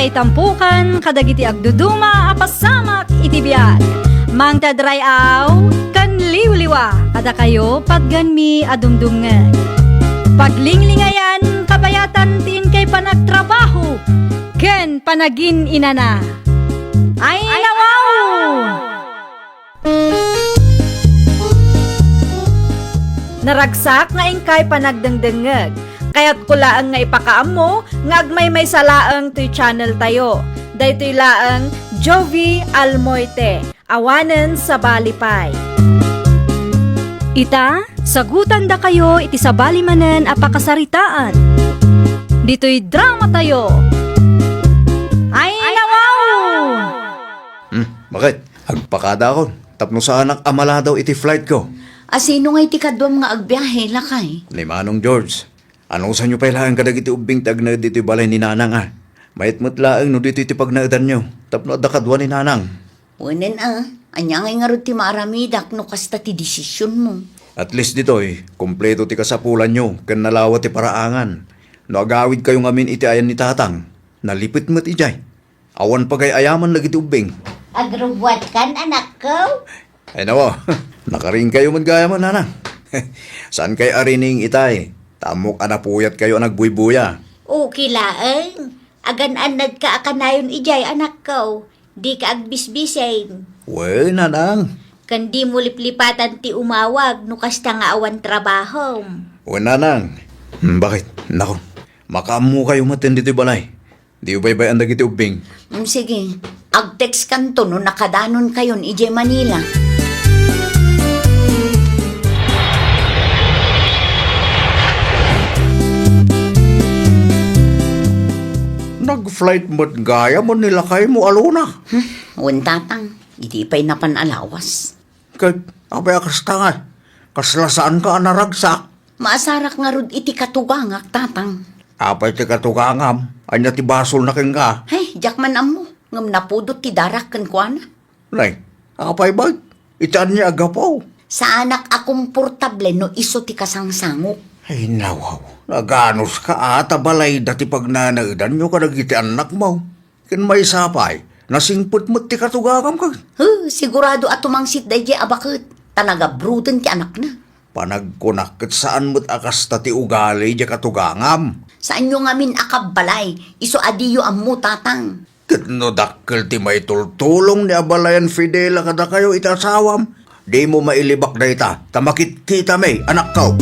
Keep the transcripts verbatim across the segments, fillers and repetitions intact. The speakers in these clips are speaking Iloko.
Ay tampukan kadagiti agduduma a pasamak iti biag. Mangted ray-aw ken liwliwa kadakayo patgenmi a dumdumngeg. Paglinglingayan, kabayatan ti inkay panagtrabaho ken panagin-inana. Ay, nawaw! Naragsak nga inkay panagdengdengngeg. Kayatko laeng nga ipakaammo nga agmaymaysa laeng toy channel tayo. Daytoy laeng Jovie Almoite, awanen sabali pay. Ita, sagutandakayo iti sabali manen a pakasaritaan. Ditoy drama tayo. Ay, nawaw! Hmm, bakit? Agpakadakon, tapno saanak a maladaw iti flight ko. A sino ngay ti kaduam nga agbiahe, lakay? Ni Manong George. Anusanyo pay laeng kadagiti ubbing ti agnaed ditoy balay ni Nanang, a? Mayat met laeng no ditoy ti pagnaedanyo, tapno adda kadua ni Nanang. Wenen a, ania ngay ngarud ti maaramidak no kasta ti desisionmo? At least ditoy, kompleto ti kasapulanyo ken nalawa ti paraangan. No agawidkayo ngamin iti ayan ni Tatang, nalipet met idiay. Awan pagay-ayaman dagiti ubbing. Agrubbuatkan, anakko? Ay, nawa, nakaringkayo met gayam, Nanang. Saankay a rining itay, ta ammok a napuyatkayo a nagbuybuya. Okay laeng. Agan-annadka a kanayon idiay, anakko. Dika agbisbisen. Wen, Nanang. Ken dimo liplipatan ti umawag no kasta nga awan trabahom. Wen, Nanang. Hmm, bakit? Nako, makaammokayo met ditoy balay. Diyo baybay-an dagiti ubbing. Mm, sige. Ag-textkanto no nakadanonkayon idiay Manila. Nag-flight met gayam ni lakaymo, Alona. Hmm, wen, Tatang. Idi pay napan a lawas. Ket apay a kasta ngay? Kasla saanka a naragsak? Maasarak ngarud iti katugangak, Tatang. Apay ti katugangam? Ania ti basolna kenka? Hay, diak man ammo. Ngem napudot ti darak kenkuana. Nay, apay bay? Iti ania a gapu? Saanak a komportable no isu ti kasangsangok. Ay, nawaw. Naganuska a ta balayda ti pagnanaedanyo kadagiti annakmo. Ken maysa pay, nasingpet met ti katugangam ket. Huh, sigurado a tumangsit daydiay a baket, ta nagabruten ti anakna. Panagkunak ket saan met a kasta ti ugali diay katugangam. Saanyo ngamin a kabbalay, isu a diyo ammo, Tatang. Ket no dakkel ti maitultulong ni abalayan Fidela kadakayo iti asawam, dimo mailibak dayta, ta makitkitami, anakko.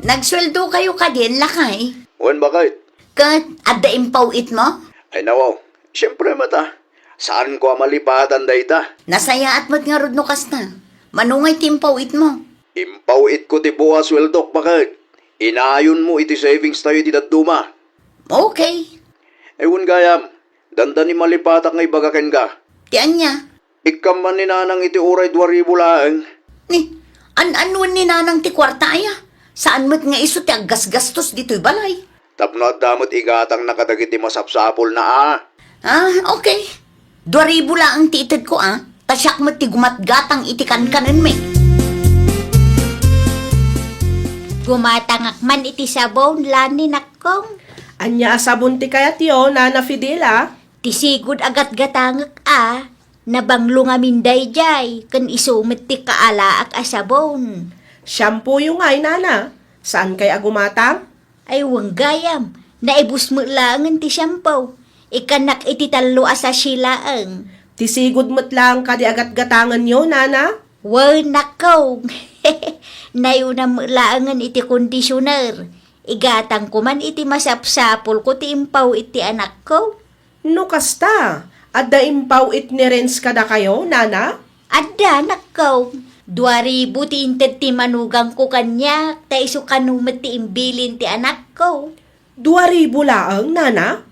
Nagsueldokayo kadin, lakay? Wen, bakit? Ket adda impaw-itmo? Ay, nawaw. Siempre met a. Saanko a malipatan dayta. Nasayaat met ngarud no kasta. Mano ngay ti impaw-itmo? Impaw-itko ti buas sueldok, bakit? Inayonmo iti savings tayo iti dadduma. Okay. Ay, wen gayam, dandani malipatak nga ibaga kenka. Ti ania? Ikkan man ni Nanang iti uray dua ribu laeng. Ni, an-anuen ni Nanang ti kuarta aya? Saan met nga isu ti aggasgastos ditoy balay? Tapno adda met igatangna kadagiti masapsapulna a. Ah, okay. Dua ribu laeng ti itedko a, ta siak met ti gumatgatang iti kankanenmi. Gumatangak man iti sabon, Lani, nakkong. Ania a sabon ti kayatyo, Nana Fidela? Ti sigud a gatgatangek a, nabanglo ngamin daydiay, ken isu met ti kaalaak a sabon. Shampooyo ngay, Nana. Saankay a gumatang? Ay, wen gayam, naibus met laengen ti shampoo. Ikkannak iti tallo a sachet laeng. Ti sigud met laeng kadi a gatgatangenyo, Nana? Wen, nakkong. Nayunam met laengen iti conditioner. Igatangko man iti masapsapulko ti impaw-it ti anakko. No kasta, adda impaw-it ni Renz kadakayo, Nana? Adda, nakkong. Dua ribu ti inted ti manugangko kaniak, ta isu kano met ti imbilin ti anakko. Dua ribu laeng, Nana?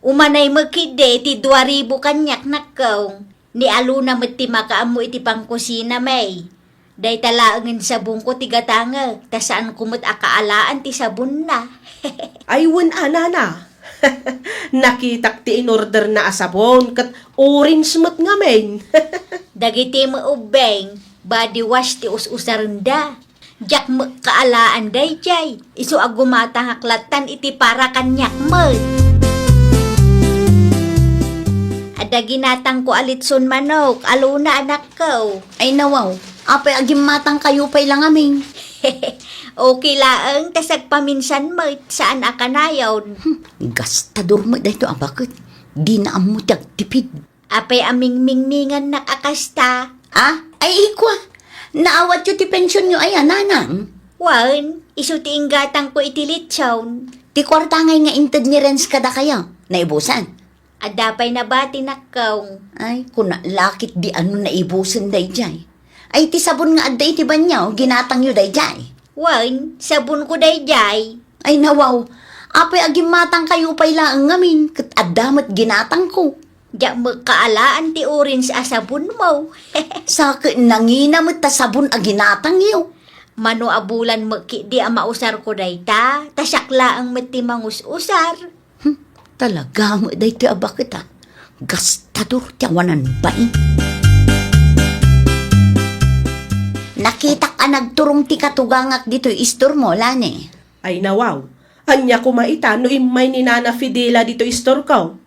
Umanay met ketdi ti dua ribu kaniak, nakkong. Ni Alona met ti makaammo iti pangkusinami. Dayta laengen sabonko ti gatangek, ta saanko met a kaalaan ti sabonna. Ay, wen a, Nana. Nakitak ti inorderna a sabon, ket orange met ngamin. Dagiti met ubbing, body wash ti us-usarenda. Diak met kaalaan daydiay, isu a gumatangak lattan iti para kaniak met. Adda ginatangko a litson manok, alona anakko. Ay nawaw, apay a gimmatangkayo pay la ngamin? Okay laeng, ta sagpaminsan met, saan a kanayon. Hmm, gastador met daytoy a baket. Dina ammo ti agtipid. Apay a mingmingmingannak a kasta? Ah? Ay, ikwa. Naawatyo ti pensionyo aya, nanang? Wen, isu ti inggatangko iti litson. Ti kuarta ngay nga inted ni Renz kadakayo, naibusan? Adda pay nabati, nakkaw. Ay, kuna lakit di ano naibusen daydiay. Ay, ti sabon nga adda iti banyo, ginatangyo daydiay? Wen, sabonko daydiay. Ay, nawaw. Apay a gimmatangkayo pay laeng ngamin, ket adda met ginatangko. Diak met kaalaan ti orange a sabonmo. Sa ket nangina met ta sabon a ginatangyo. Mano a bulan met ketdi a mausarko dayta, ta siak laeng met ti mangus-usar. Hmm, talaga met daytoy a baket, a. Gastador ti awanan bain. Nakitak a nagturong ti katugangak ditoy istormo, Lani. Ay nawaw, ania koma ita no immay ni Nana Fidela ditoy istorko?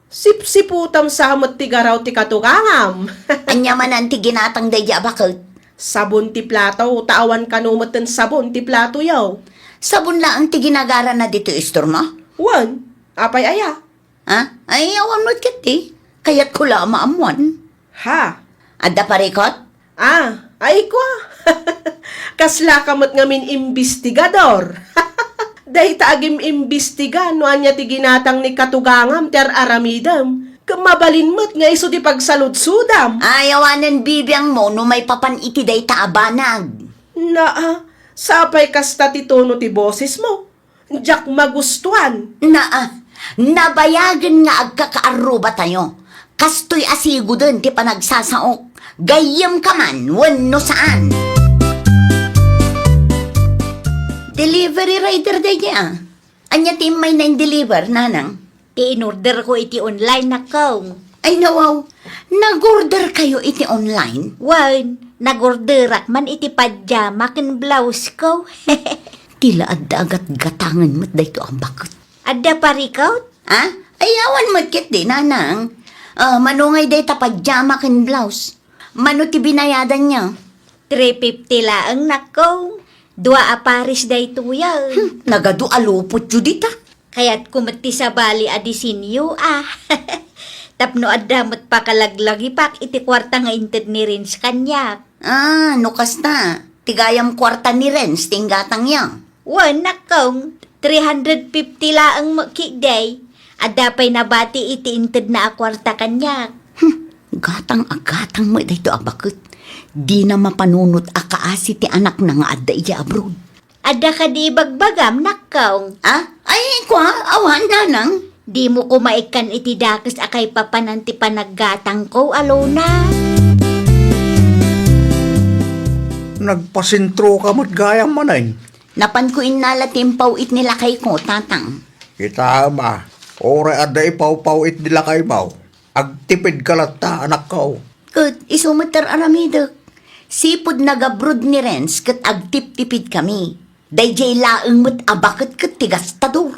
Sipsiputam sa met ti garaw ti katugangam. Ania manen ti ginatang daydi a baket? Sabon ti plato, ta awan kano met ti sabon ti platoyo. Sabon laeng ti ginagarana ditoy istormo? Wen, apay aya? Ha? Ay, awan met ketdi. Kayatko la a maammuan. Ha? Adda parikot? Ah, ay kwa. Kaslaka met ngamin imbestigador. Dayta agim-imbestiga no ania ti ginatang ni katugangam ti ar-aramidem. Ket mabalin met nga isu ti pagsaludsodam. Ay, awanen bibiangmo no maipapan iti dayta a banag. Naa, sapay kasta ti tono ti bosesmo. Diak magustuan. Naa, nabayagen nga agkakaarrubatayo. Kastoy a siguden ti panagsasaok. Gayyemka man wenno saan. Delivery rider daydi a. Ania ti immayna in-deliver, nanang? Ti in-orderko iti online, nakkaw. Ay, nawaw. Nag-orderkayo iti online? Wen, nag-orderak man iti pajama ken blouseko. Ti la adda a gatgatangen met daytoy a baket. Adda parikot? Ha? Ay, awan met ketdi, nanang. Ah, mano ngay dayta pajama ken blouse? Mano ti binayadanyo? Three fifty laeng, nakkaw. Dua a pares daytoy a. Hmm, nagadu a lupotyo dita. Kayatko met ti sabali a disenyo, a. Tapno adda met pakalaglagipak iti kuarta nga inted ni Renz kaniak. Ah, no kasta, ti gayam kuarta ni Renz ti inggatangyo? Wen, nakkaw, three hundred fifty laeng met ketdi. Adda pay nabati iti intedna a kuarta kaniak. Hmm, gatang a gatang met daytoy a baket. Dina mapanunot a kaasi ti anakna nga adda idiay abroad. Adda kadi ibagbagam, nakkaw? Ah? Ay, kwa, awan, nanang. Dimo koma ikkan iti dakes a kaipapanan ti panaggatangko, alona. Nagpasentroka met gayam manen. Napanko innala ti impaw-it ni lakayko, tatang. Kitaem a, uray adda ipaw-paw-it ni lakaymo, agtipidka latta, anakko. Ket isu met ti ar-aramidek. Sipud nag-abroad ni Renz ket agtiptipidkami. Daydiay laeng met a baket ket ti gastador.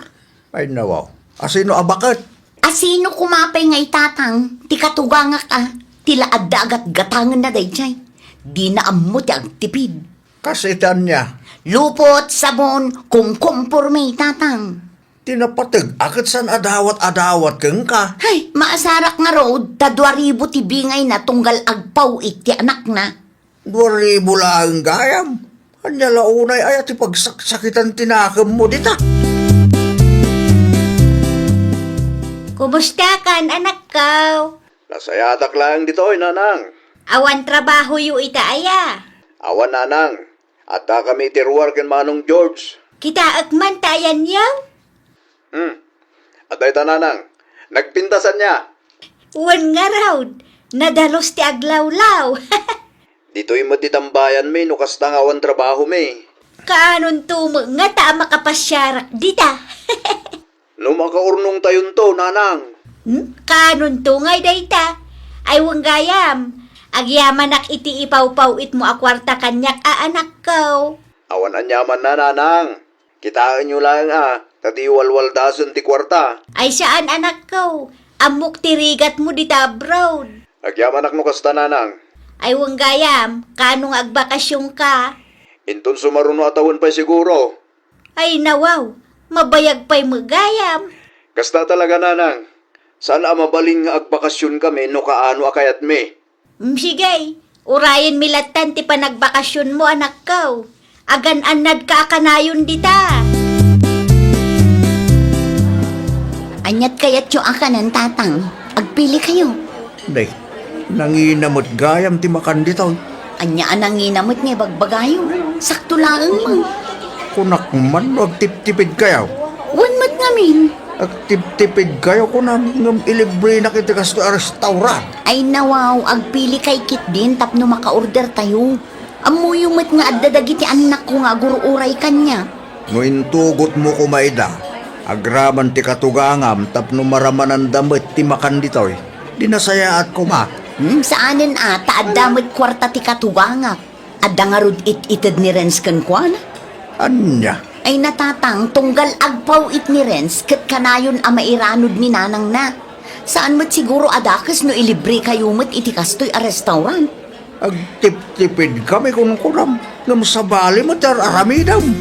Ay, nawaw. Asino a baket? Asino koma pay nga itatang ti katugangak a, ti la adda a gatgatangenna daydiay. Dina ammo ti agtipid. Kas iti ania? Lupot, sabon, kumkumporme, tatang. Ti napateg a ket saan a dawat a dawat kenka. Hay, maasarak ngarud, ta dua ribu ti bingayna tunggal agpaw-it ti anakna. Dua ribu laeng gayam. Ania la unay aya ti pagsaksakitan ti nakemmo dita? Kumustakan, anakko? Nasayatak laeng ditoy, nanang. Awan trabahoyo ita aya? Awan, nanang. Addakami iti ruar ken Manong George. Kitaek man ta ayanyo? Hmm. Adda ita, nanang. Nagpintasanna. Wen ngarud, nadalus ti aglawlaw. Ditoy met ti tambayanmi no kasta nga awan trabahomi. Kaanonto met ngata a makapasiarak dita? No makaurnongtayonto, nanang. Hmm? Kaanonto ngay dayta? Ay, wen gayam, agyamanak iti ipawpaw-itmo a kuarta kaniak a, anakko. Awan aniamanna, nanang. Kitaenyo laeng a, ta diyo walwaldasen ti kuarta. Ay saan, anakko. Ammok ti rigatmo dita abroad. Agyamanak no kasta, nanang. Ay wen gayam, kaano nga agbakasionka? Inton sumaruno a tawen pay siguro. Ay nawaw, mabayag pay met gayam. Kasta talaga, nanang. Saan a mabalin nga agbakasionkami no kaano a kayatmi. Mm, sige, urayenmi lattan ti panagbakasionmo, anakko. Agan-annadka a kanayon dita. Aniat kayatyo a kanen, tatang? Agpilikayo. Day, nangina met gayam ti makan ditoy. Ania a nangina met nga ibagbagayo? Sakto laeng man. Kunak man no agtiptipidkayo. Wen met ngamin. Agtiptipidkayo kunam, ngem ilibrenak iti kastoy a restaurant. Ay nawaw, agpilikay ketdin tapno makaordertayo. Ammoyo met nga adda dagiti annakko nga agur-uray kaniak. No intugotmo koma ida, agraman ti katugangam tapno maramananda met ti makan ditoy. Di nasayaat koma. Hmm, saanen a, ta adda met kuarta ti katugangak. Adda ngarud it-ited ni Renz kenkuana? Ania? Ay natatang, tunggal agpaw-it ni Renz ket kanayon a mairanud ni nanangna. Saan met siguro a dakes no ilibrekayo met iti kastoy a restaurant. Agtiptipidkami kunkunam, ngem sabali met ti ar-aramidem.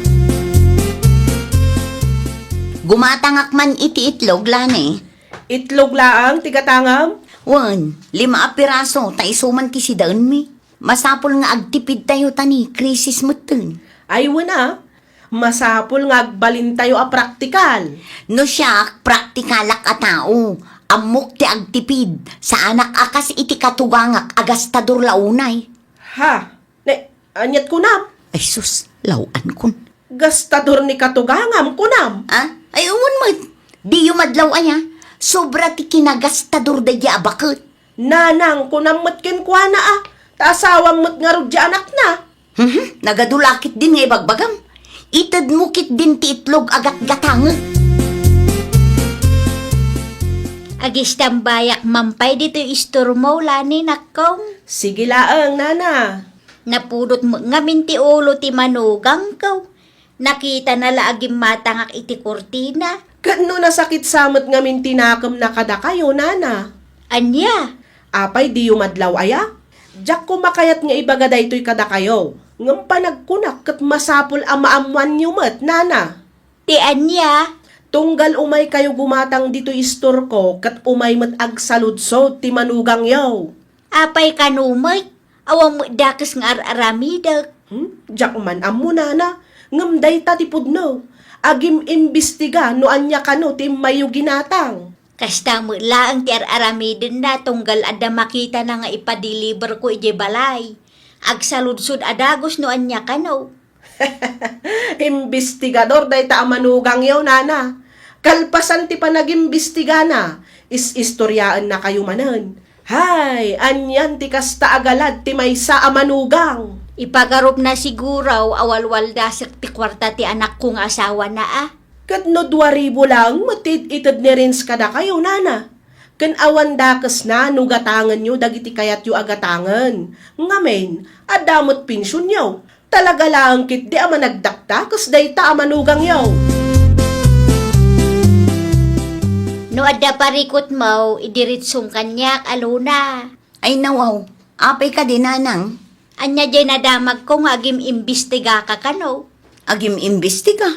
Gumatangak man iti itlog, Lani. Itlog laeng ti gatangam? Wen, lima a piraso, ta isu man ti sidaenmi. Masapul nga agtipidtayo ta ni krisis metten. Ay, wen a, masapul nga agbalintayo a praktikal. No siak, praktikalak a tao. Ammok ti agtipid. Saanak a kas iti katugangak a gastador la unay. Ha? Ne, aniat kunam? Ay sus, law-ankon. Gastador ni katugangam, kunam? Ah? Ay, wen met. Diyo madlaw aya. Sobra ti kinagastador daydi a baket. Nanang, kunam met kenkuana a, ta asawam met ngarud ti anakna. Mhm, nagadu la ketdin nga ibagbagam. Itedmo ketdin ti itlog a gatgatangek. Agistambayak man pay ditoy istormo, Lani, nakkong. Sige laeng, nana. Napudot met ngamin ti ulo ti manugangko. Nakitana la a gimmatangak iti kurtina. Ket no nasakit sa met ngamin ti nakemna kadakayo, nana? Ania? Apay diyo madlaw aya? Diak koma kayat nga ibaga daytoy kadakayo, ngem panagkunak ket masapul a maammoanyo met, nana. Ti ania? Tunggal umaykayo gumatang ditoy istorko ket umay met agsaludsod ti manugangyo. Apay kano met? Awan met dakes nga ar-aramidek. Hmm? Diak man ammo, nana, ngem dayta ti pudno. Agim-imbestiga no ania kano ti immayyo ginatang. Kasta met laeng ti ar-aramidenna tunggal adda makitana nga ipadeliverko idiay balay. Agsaludsod a dagus no ania kano. Imbestigador dayta a manugangyo, nana. Kalpasan ti panagimbestigana, is-istoriaennakayo manen. Hay, anian ti kasta a galad ti maysa a manugang? Ipagarupna siguro a walwaldasek ti kuarta ti anakko nga asawana a. Ket no dua ribu laeng met ti id-ited ni Renz kadakayo, nana, ken awan dakesna no gatangenyo dagiti kayatyo a gatangen, ngamin, adda met pensionyo. Talaga laeng ketdi a managdakdakes dayta a manugangyo. No adda parikutmo, idiritsum kaniak, Alona. Ay nawaw, apay kadi, nanang? Ania diay nadamagko nga agim-imbestigaka kano? Agim-imbestiga?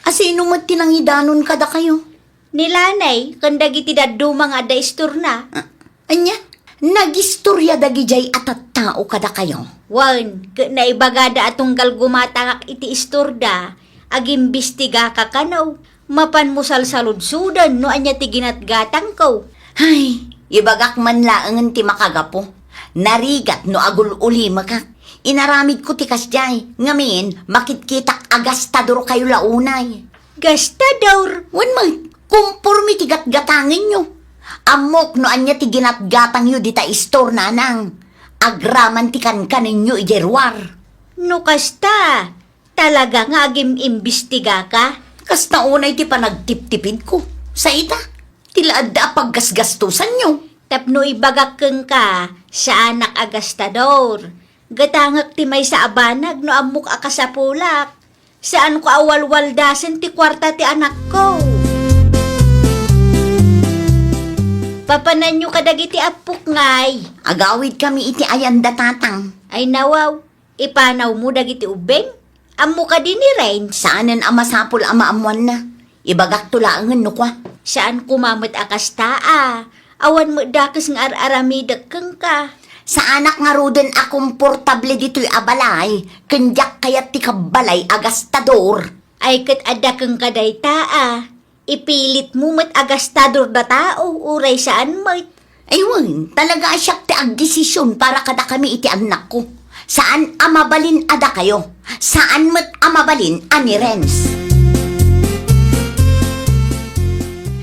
A sino met ti nangidanon kadakayo? Ni Lanay, ken dagiti dadduma nga adda istorna. Ah, ania? Nagistoria dagidiay a tattao kadakayo? Wen, ket naibagada a tunggal gumatangak iti istorda, agimbestigaka kano. Mapanmo salsaludsoden no ania ti ginatgatangko. Hay, ibagak man laengen ti makagapu. Narigat no agul-ulimekak. Inaramidko ti kasdiay, ngamin, makitkitak a gastadorkayo la unay. Gastador? Wen met, kumpormi ti gatgatangenyo. Ammok no ania ti ginatgatangyo dita istor, nanang. Agraman ti kankanenyo idiay ruar. No kasta, talaga nga agim-imbestigaka? Kasta unay ti panagtiptipidko. Sa ita, ti la adda a paggasgastosanyo. Tapno ibagak kenka, saanak a gastador. Gatangek ti maysa a banag no ammok a kasapulak. Saanko a walwaldasen ti kuarta ti anakko. Papananyo kadagiti appok ngay. Agawidkami iti ayanda, tatang. Ay nawaw, ipanawmo dagiti ubbing? Ammo kadi ni Renz? Saanen a masapul a maammoanna. Ibagakto laengen no kua. Saan koma met a kasta a. Awan met dakes nga ar-aramidek kenka. Saanak ngaruden a komportable ditoy a balay, ken diak kayat ti kabbalay a gastador. Ay ket adda kenka dayta a. Ipilitmo met a gastador da tao, uray saan met. Ay wen, talaga a siak ti agdesisyon para kadakami iti annakko. Saan a mabalin a dakayo. Saan met a mabalin a ni Renz.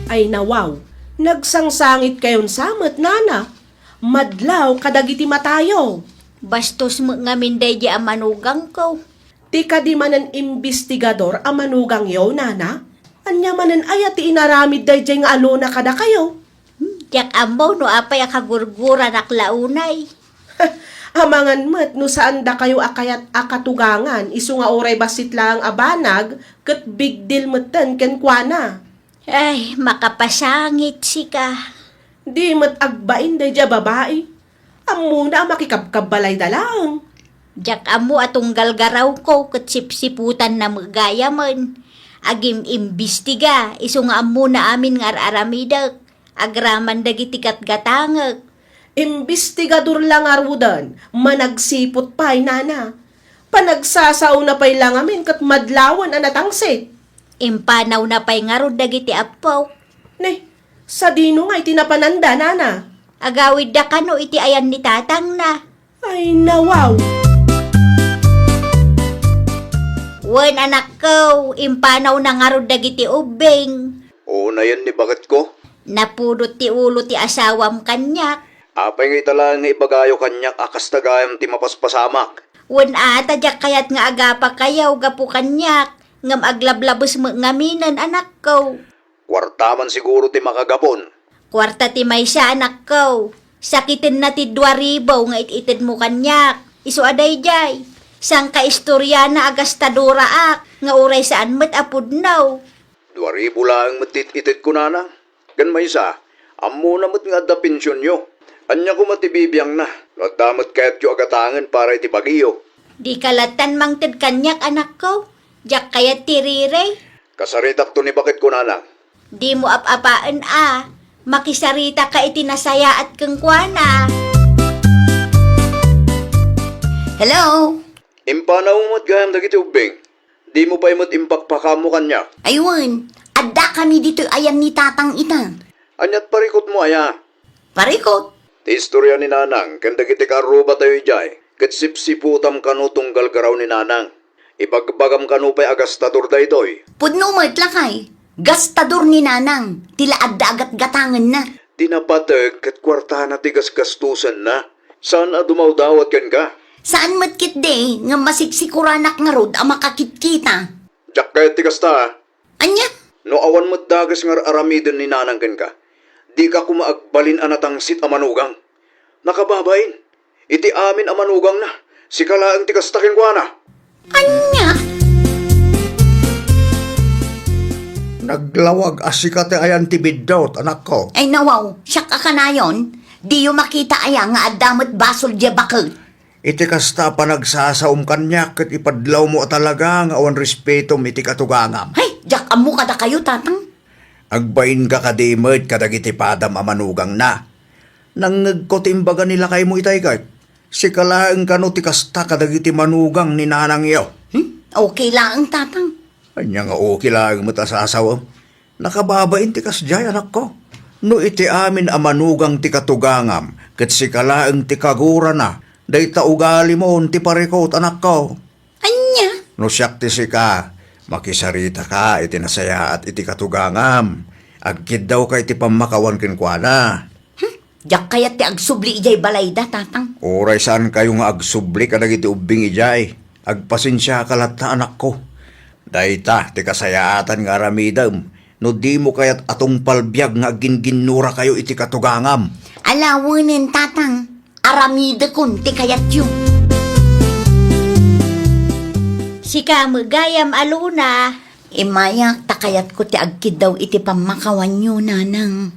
Ay nawaw, nagsangsangitkayon sa met, nana. Madlaw kadagiti matayo. Bastos met ngamin daydi a manugangko. Ti kadi manen imbestigador a manugangyo, nana? Ania manen aya ti inaramid daydiay nga alona kadakayo? Hmm, diak ammo no apay a kagurguranak la unay. Amangan met no saan dakayo a kayat a katugangan, isu nga uray bassit laeng a banag ket big deal metten kenkuana. Ay, makapasangit sika. Di met agbain daydiay a babai. Ammona a makikabkabbalayda laeng. Diak ammo a tunggal garawko ket sipsiputanna met gayamen. Agim-imbistiga, isu nga ammona amin nga ar-aramidek. Agraman dagiti gatgatangek. Imbestigador la ngaruden, managsiput pay, nana. Panagsasaona pay la ngamin ket madlawen a natangsit. Impanawna pay ngarud dagiti appok. Ne, sadino nga iti napananda, nana? Agawidda kano iti ayan ni tatangna. Ay, nawaw! Wen, anakko, impanawna ngarud dagiti ubbing. Unayen ni baketko. Napudot ti ulo ti asawam kaniak. Apay nga ita laeng nga ibagayo kaniak a kasta gayam ti mapaspasamak? Wen a, ta diak kayat nga agapakayo gapu kaniak, ngem aglablabes met ngaminen, anakko. Kuarta man siguro ti makagapon. Kuarta ti maysa, anakko. Sakitenna ti dua ribu nga it-itedmo kaniak. Isu a daydiay. Sangkaistoriana a gastadoraak nga uray saan met a pudno. Dua ribu laeng met ti it-itedko, nanang. Ken maysa, ammona met nga adda pensionyo. Ania koma ti bibiangna no adda met kayatyo a gatangen para iti bagiyo? Dika lattan mangted kaniak, anakko. Diak kayat ti riri. Kasaritakto ni baketko, nanang. Dimo ap-apaen a. Makisaritaka iti nasayaat kenkuana. Hello? Impanawmo met gayam dagiti ubbing. Dimo pay met impakpakaammo kaniak. Ay wen, addakami ditoy ayan ni tatang ita. Aniat parikutmo aya? Parikut? Ti istoria ni nanang ken dagiti kaarrubatayo idiay, ket sipsiputam kano tunggal garaw ni nanang. Ibagbagam kano pay a gastador daytoy. Pudno met, lakay. Gastador ni nanang, ti la adda a gatgatangenna. Ti napateg ket kuartana ti gasgastosenna. Saan a dumawdawat kenka. Saan met ketdi nga masiksikoranak ngarud a makakitkita. Diak kayat ti kasta, a. Ania? No awan met dakes nga ar-aramiden ni nanang kenka, dika koma agbalin a natangsit a manugang. Nakababain, iti amin a manugangna, sika laeng ti kasta kenkuana. Ania? Naglawag a sika ti ayan ti biddut, anakko. Ay nawaw, siak a kanayon, diyo makita aya nga adda met basol diay baket? Iti kasta a panagsasaom kaniak ket ipadlawmo a talaga nga awan respetom iti katugangam. Hay, diak ammo kadakayo, tatang. Agbainka kadi met kadagiti padam a manugangna? Nangngegko ti imbaga ni lakaymo itay ket, sika laeng kano ti kasta kadagiti manugang ni nanangyo. Hmm? Okay laeng, tatang. Ania nga okay laeng met a sasawem? Nakababain ti kasdiay, anakko. No iti amin a manugang ti katugangam, ket sika laeng ti kagurana, dayta ugalimon ti parikut, anakko. Ania? No siak ti sika, makisaritaka iti nasayaat iti katugangam. Agkiddawka iti pammakawan kenkuana. Hmm? Diak kayat ti agsubli idiay balayda, tatang. Uray saankayo nga agsubli kadagiti ubbing idiay, agpasensiaka latta, anakko. Dayta ti kasayaatan nga aramidem no dimo kayat a tungpal biag nga agginginnurakayo iti katugangam. Alawenen, tatang. Aramidekon ti kayatyo. Sika met gayam a Luna. Immayak ta kayatko ti agkiddaw iti pammakawanyo, nanang.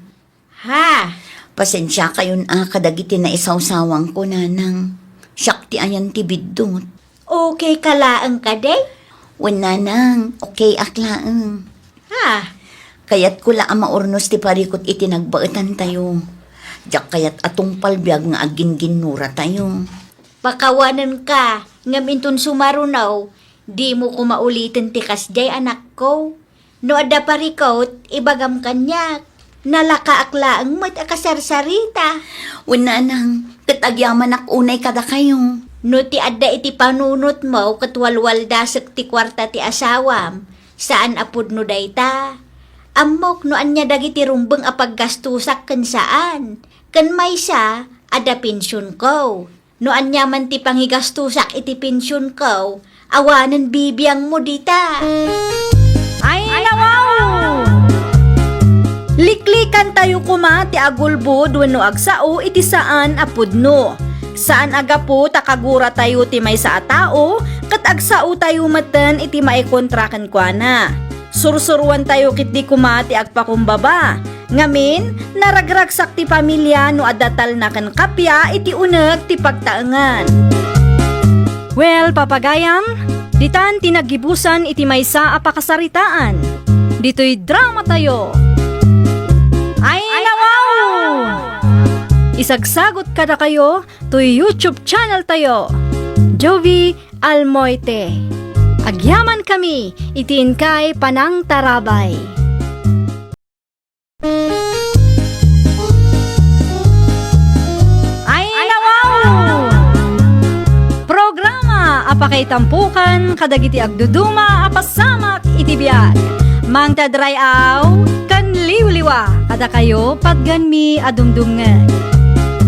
Ha? Pasensiakayon a kadagiti naisawsawangko, nanang. Siak ti ayan ti biddut. Okay ka laeng kadi? Wen, nanang, okay ak laeng. Ha? Kayatko la a maurnos ti parikut iti nagbaetantayo. Diak kayat a tungpal biag nga agginginnuratayo. Pakawanenka, ngem inton sumaruno, dimo koma uliten ti kasdiay, anakko. No adda parikut, ibagam kaniak. Nalakaak laeng met a kasarsarita. Wen, nanang, ket agyamanak unay kadakayo. No ti adda iti panunotmo ket walwaldasek ti kuarta ti asawam, saan a pudno dayta. Ammok no ania dagiti rumbeng a paggastusak ken saan. Ken maysa, adda pensionko. No ania man ti pangigastusak iti pensionko, awanen bibiangmo dita. Ay, nawaw! Liklikantayo koma ti agulbod wenno agsao iti saan a pudno. Saan a gapu ta kaguratayo ti maysa a tao, ket agsaotayo metten iti maikontra kenkuana. Sursuroantayo ketdi koma ti agpakumbaba. Ngamin, naragragsak ti pamilia no adda talna ken kappia iti uneg ti pagtaengan. Well, papagayam, ditan ti naggibusan iti maysa a pakasaritaan. Ditoy dramatayo. Ay, nawaw! Isagsagot kadakayo toy YouTube channel tayo, Jovie Almoite. Agyamankami iti inkay panangtarabay. Ay, nawaw! Programa a pakaitampukan kadagiti agduduma a pasamak iti biag. Mangted ray-aw ken liwliwa kadakayo patgenmi a dumdumngeg.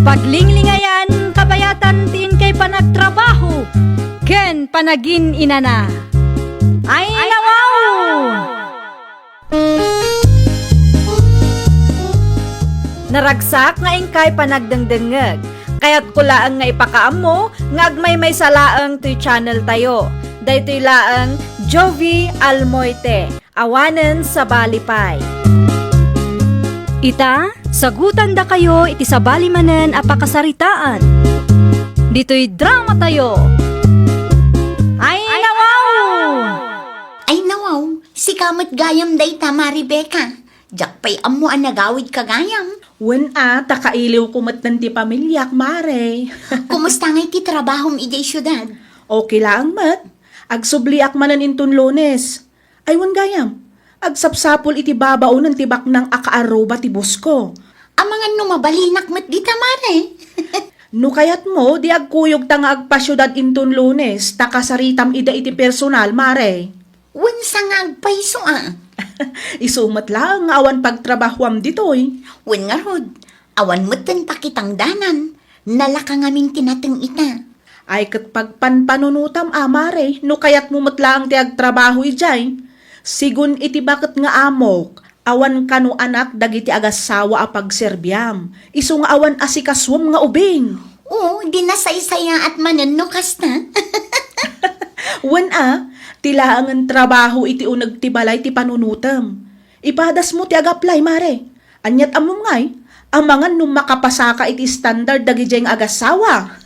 Paglinglingayan, kabayatan ti inkay panagtrabaho ken panagin-inana. Ay, nawaw! Naragsak nga inkay panagdengdengngeg. Kayatko laeng nga ipakaammo nga agmaymaysa laeng toy channel tayo. Daytoy laeng Jovie Almoite. Awanen sabali pay. Ita, sagutandakayo iti sabali manen a pakasaritaan. Ditoy dramatayo. Ay, nawaw! Ay, nawaw, sika met gayam dayta, Mare Becca. Diak pay ammo a nagawidka gayam. Wen a, ta kailiwko metten ti pamiliak, Mare. Kumusta ngay ti trabahom idiay siudad? Okay laeng met. Agsubliak manen inton Lunes. Ay, wen gayam, agsapsapul iti babaonen ti baknang a kaarruba ti boss ko. Amangan no mabalinak met dita, Mare. No kayatmo, di agkuyogta nga agpasiudad inton Lunes, ta kasaritam ida iti personal, Mare. Wen sa nga agpayso a. Isu met laeng nga awan pagtrabahoam ditoy. Wen ngarud, awan metten pakitangdanan. Nalaka ngamin ti nateng ita. Ay ket pagpanpanunotam a, Mare, no kayatmo met laeng ti agtrabaho idiay. Sigun iti baket nga amok, awan kano anak dagiti agassawa a pagserbiam. Isu nga awan asikasuem nga ubing. Oo, di nasaysayaat manen no kasta. Wen a, ti laengen trabaho iti uneg ti balay ti panunotem. Ipadasmo ti agaplay, Mare. Aniat ammom ngay, amangan no makapasaka iti standard dagidiay nga agassawa.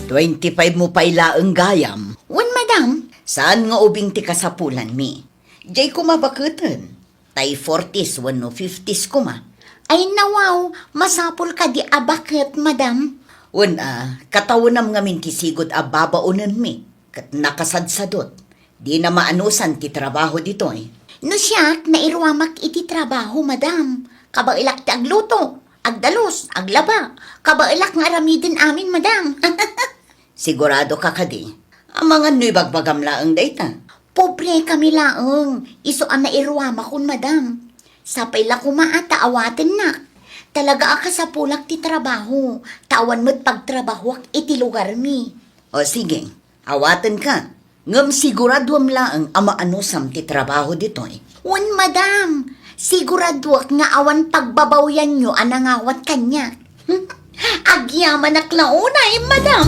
Twenty-five mo pay laeng gayam. Wen, madam. Saan nga ubing ti kasapulanmi? Diay koma baketen. Tay forties wenno fifties koma. Ay, nawaw, masapul kadi a baket, madam? Wen a, katawenam ngamin ti sigud a babaonenmi, ket nakasadsadot. Dina maanusan ti trabaho ditoy. No siak, nairuamak iti trabaho, madam. Kabaelak ti agluto, agdalus, aglaba. Kabaelak nga aramiden amin, madam. Sigurado ka kadi? Amangan no ibagbagam laeng dayta. Pobre kami laeng, isu a nairuamakon, madam. Sapay la koma a ta awatennak. Talaga a kasapulak ti trabaho, ta awan met pagtrabahoak iti lugarmi. O sige, awatenka. Ngem siguraduam laeng a maanusam ti trabaho ditoy. Wen, madam. Siguraduak nga awan pagbabawyanyo a nangawat kaniak. Agyamanak la unay, madam.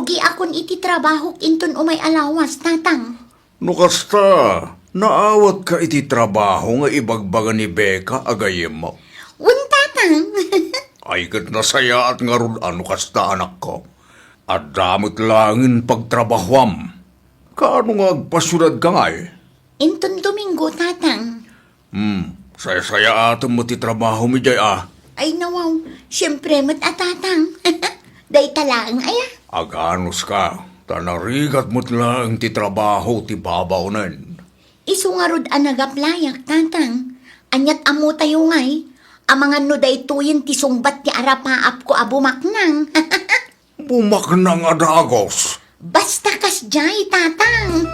Ugiakon iti trabahok inton umay a lawas, Tatang. No kasta, naawatka iti trabaho nga ibagbaga ni Becca a gayyemmo? Wen, Tatang. Ay, ket nasayaat ngarud a no kasta, anakko. Adda met laengen pagtrabahoam. Kaano nga agpasiudadka ngay? Inton Domingo, Tatang. Hmm, saysayaatem met ti trabahom idiay a. Ay, nawaw, siempre met a, Tatang. Dayta laeng aya. Aganuska, ta narigat met laeng ti trabaho ti babaonen. Isu ngarud a nagaplayak, Tatang. Aniat ammotayo ngay, amangan no daytoyen ti sungbat ti arapaapko a bumaknang. Bumaknang a dagus. Basta kasdiay, Tatang.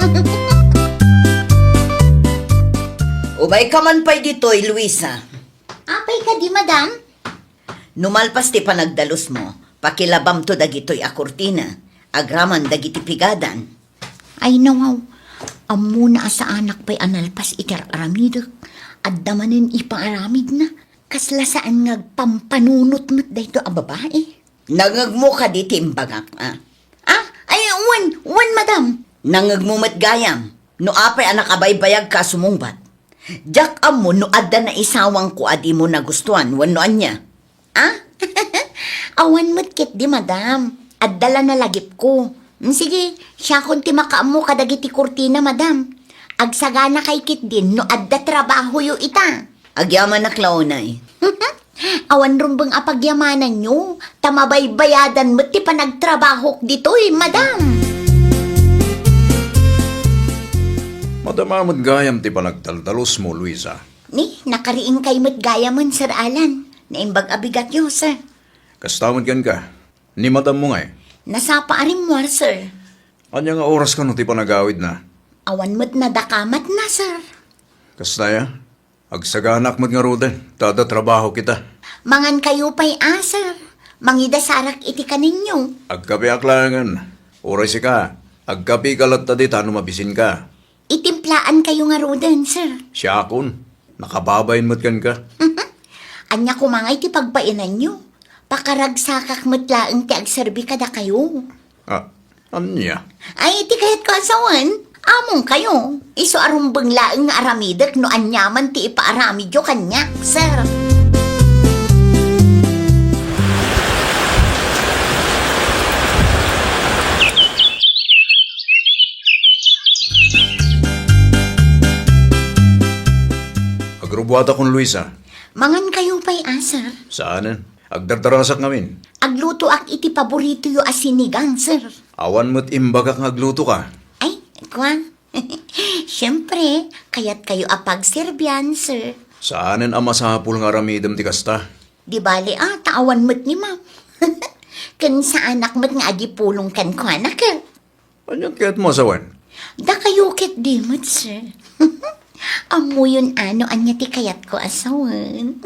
Umayka man pay ditoy, Luisa. Apay kadi, Madam? No malpas ti panagdalusmo, pakilabamto dagitoy a kurtina, agraman dagiti pigadan. Ay, nawaw. Ammona a saanak pay a nalpas iti ar-aramidek. Adda manen ipaaramidna. Kasla saan nga agpampanunot met daytoy a babai. Nangngegmo kadi ti imbagak, a? Ah, ay, wen, wen, Madam. Nangngegmo met gayam no apay a nakabaybayagka a sumungbat. Diak ammo no adda naisawangko a dimo nagustuan wenno ania. Ah? Awan met ketdi, Madam. Adda la nalagipko. Mm, sige, siakon ti makaammo kadagiti kurtina, Madam. Agsaganakay ketdin no adda trabahoyo ita. Agyamanak la unay. Awan rumbeng a pagyamananyo, ta mabaybayadan met ti panagtrabahok ditoy, Madam. Madama met gayam ti panagtaldalusmo, Luisa. Ni, nakariingkay met gayamen, Sir Alan. Naimbag a bigatyo, sir. Kasta met kenka. Ni madammo ngay? Nasapa a rimmuar, sir. Ania nga oras kano ti panagawidna? Awan met nadakamatna, sir. Kasta aya? Agsaganak met ngaruden, ta adda trabahok ita. Mangankayo pay a, sir. Mangidasarak iti kaninyo. Agkapiak laengen. Uray sika, agkapika latta dita no mabisinka. Itimplaankayo ngaruden, sir. Siakon, nakababain met kenka. Ania koma ngay ti pagbainanyo? Pakaragsakak met laeng ti agserbi kadakayo. Ah, ania? Ay, ti kayatko a sawen, amongkayo. Isu a rumbeng laeng nga aramidek no aniaman ti ipaaramidyo kaniak, sir. Agrubuatakon, Luisa. Mangankayo pay a, sir? Saanen. Agdardarasak ngamin. Aglutoak iti paboritoyo a sinigang, sir. Awan met imbagak nga aglutoka. Ay, kua. Siempre, kayatkayo a pagserbian, sir. Saanen a masapul nga aramidem ti kasta. Di bale a, ta awan met ni ma'am. Ken saanak met nga agipulong kenkuana, ket. Ania't kayatmo a sawen? Dakayo ketdi met, sir. Ammoyon a no ania ti kayatko a sawen.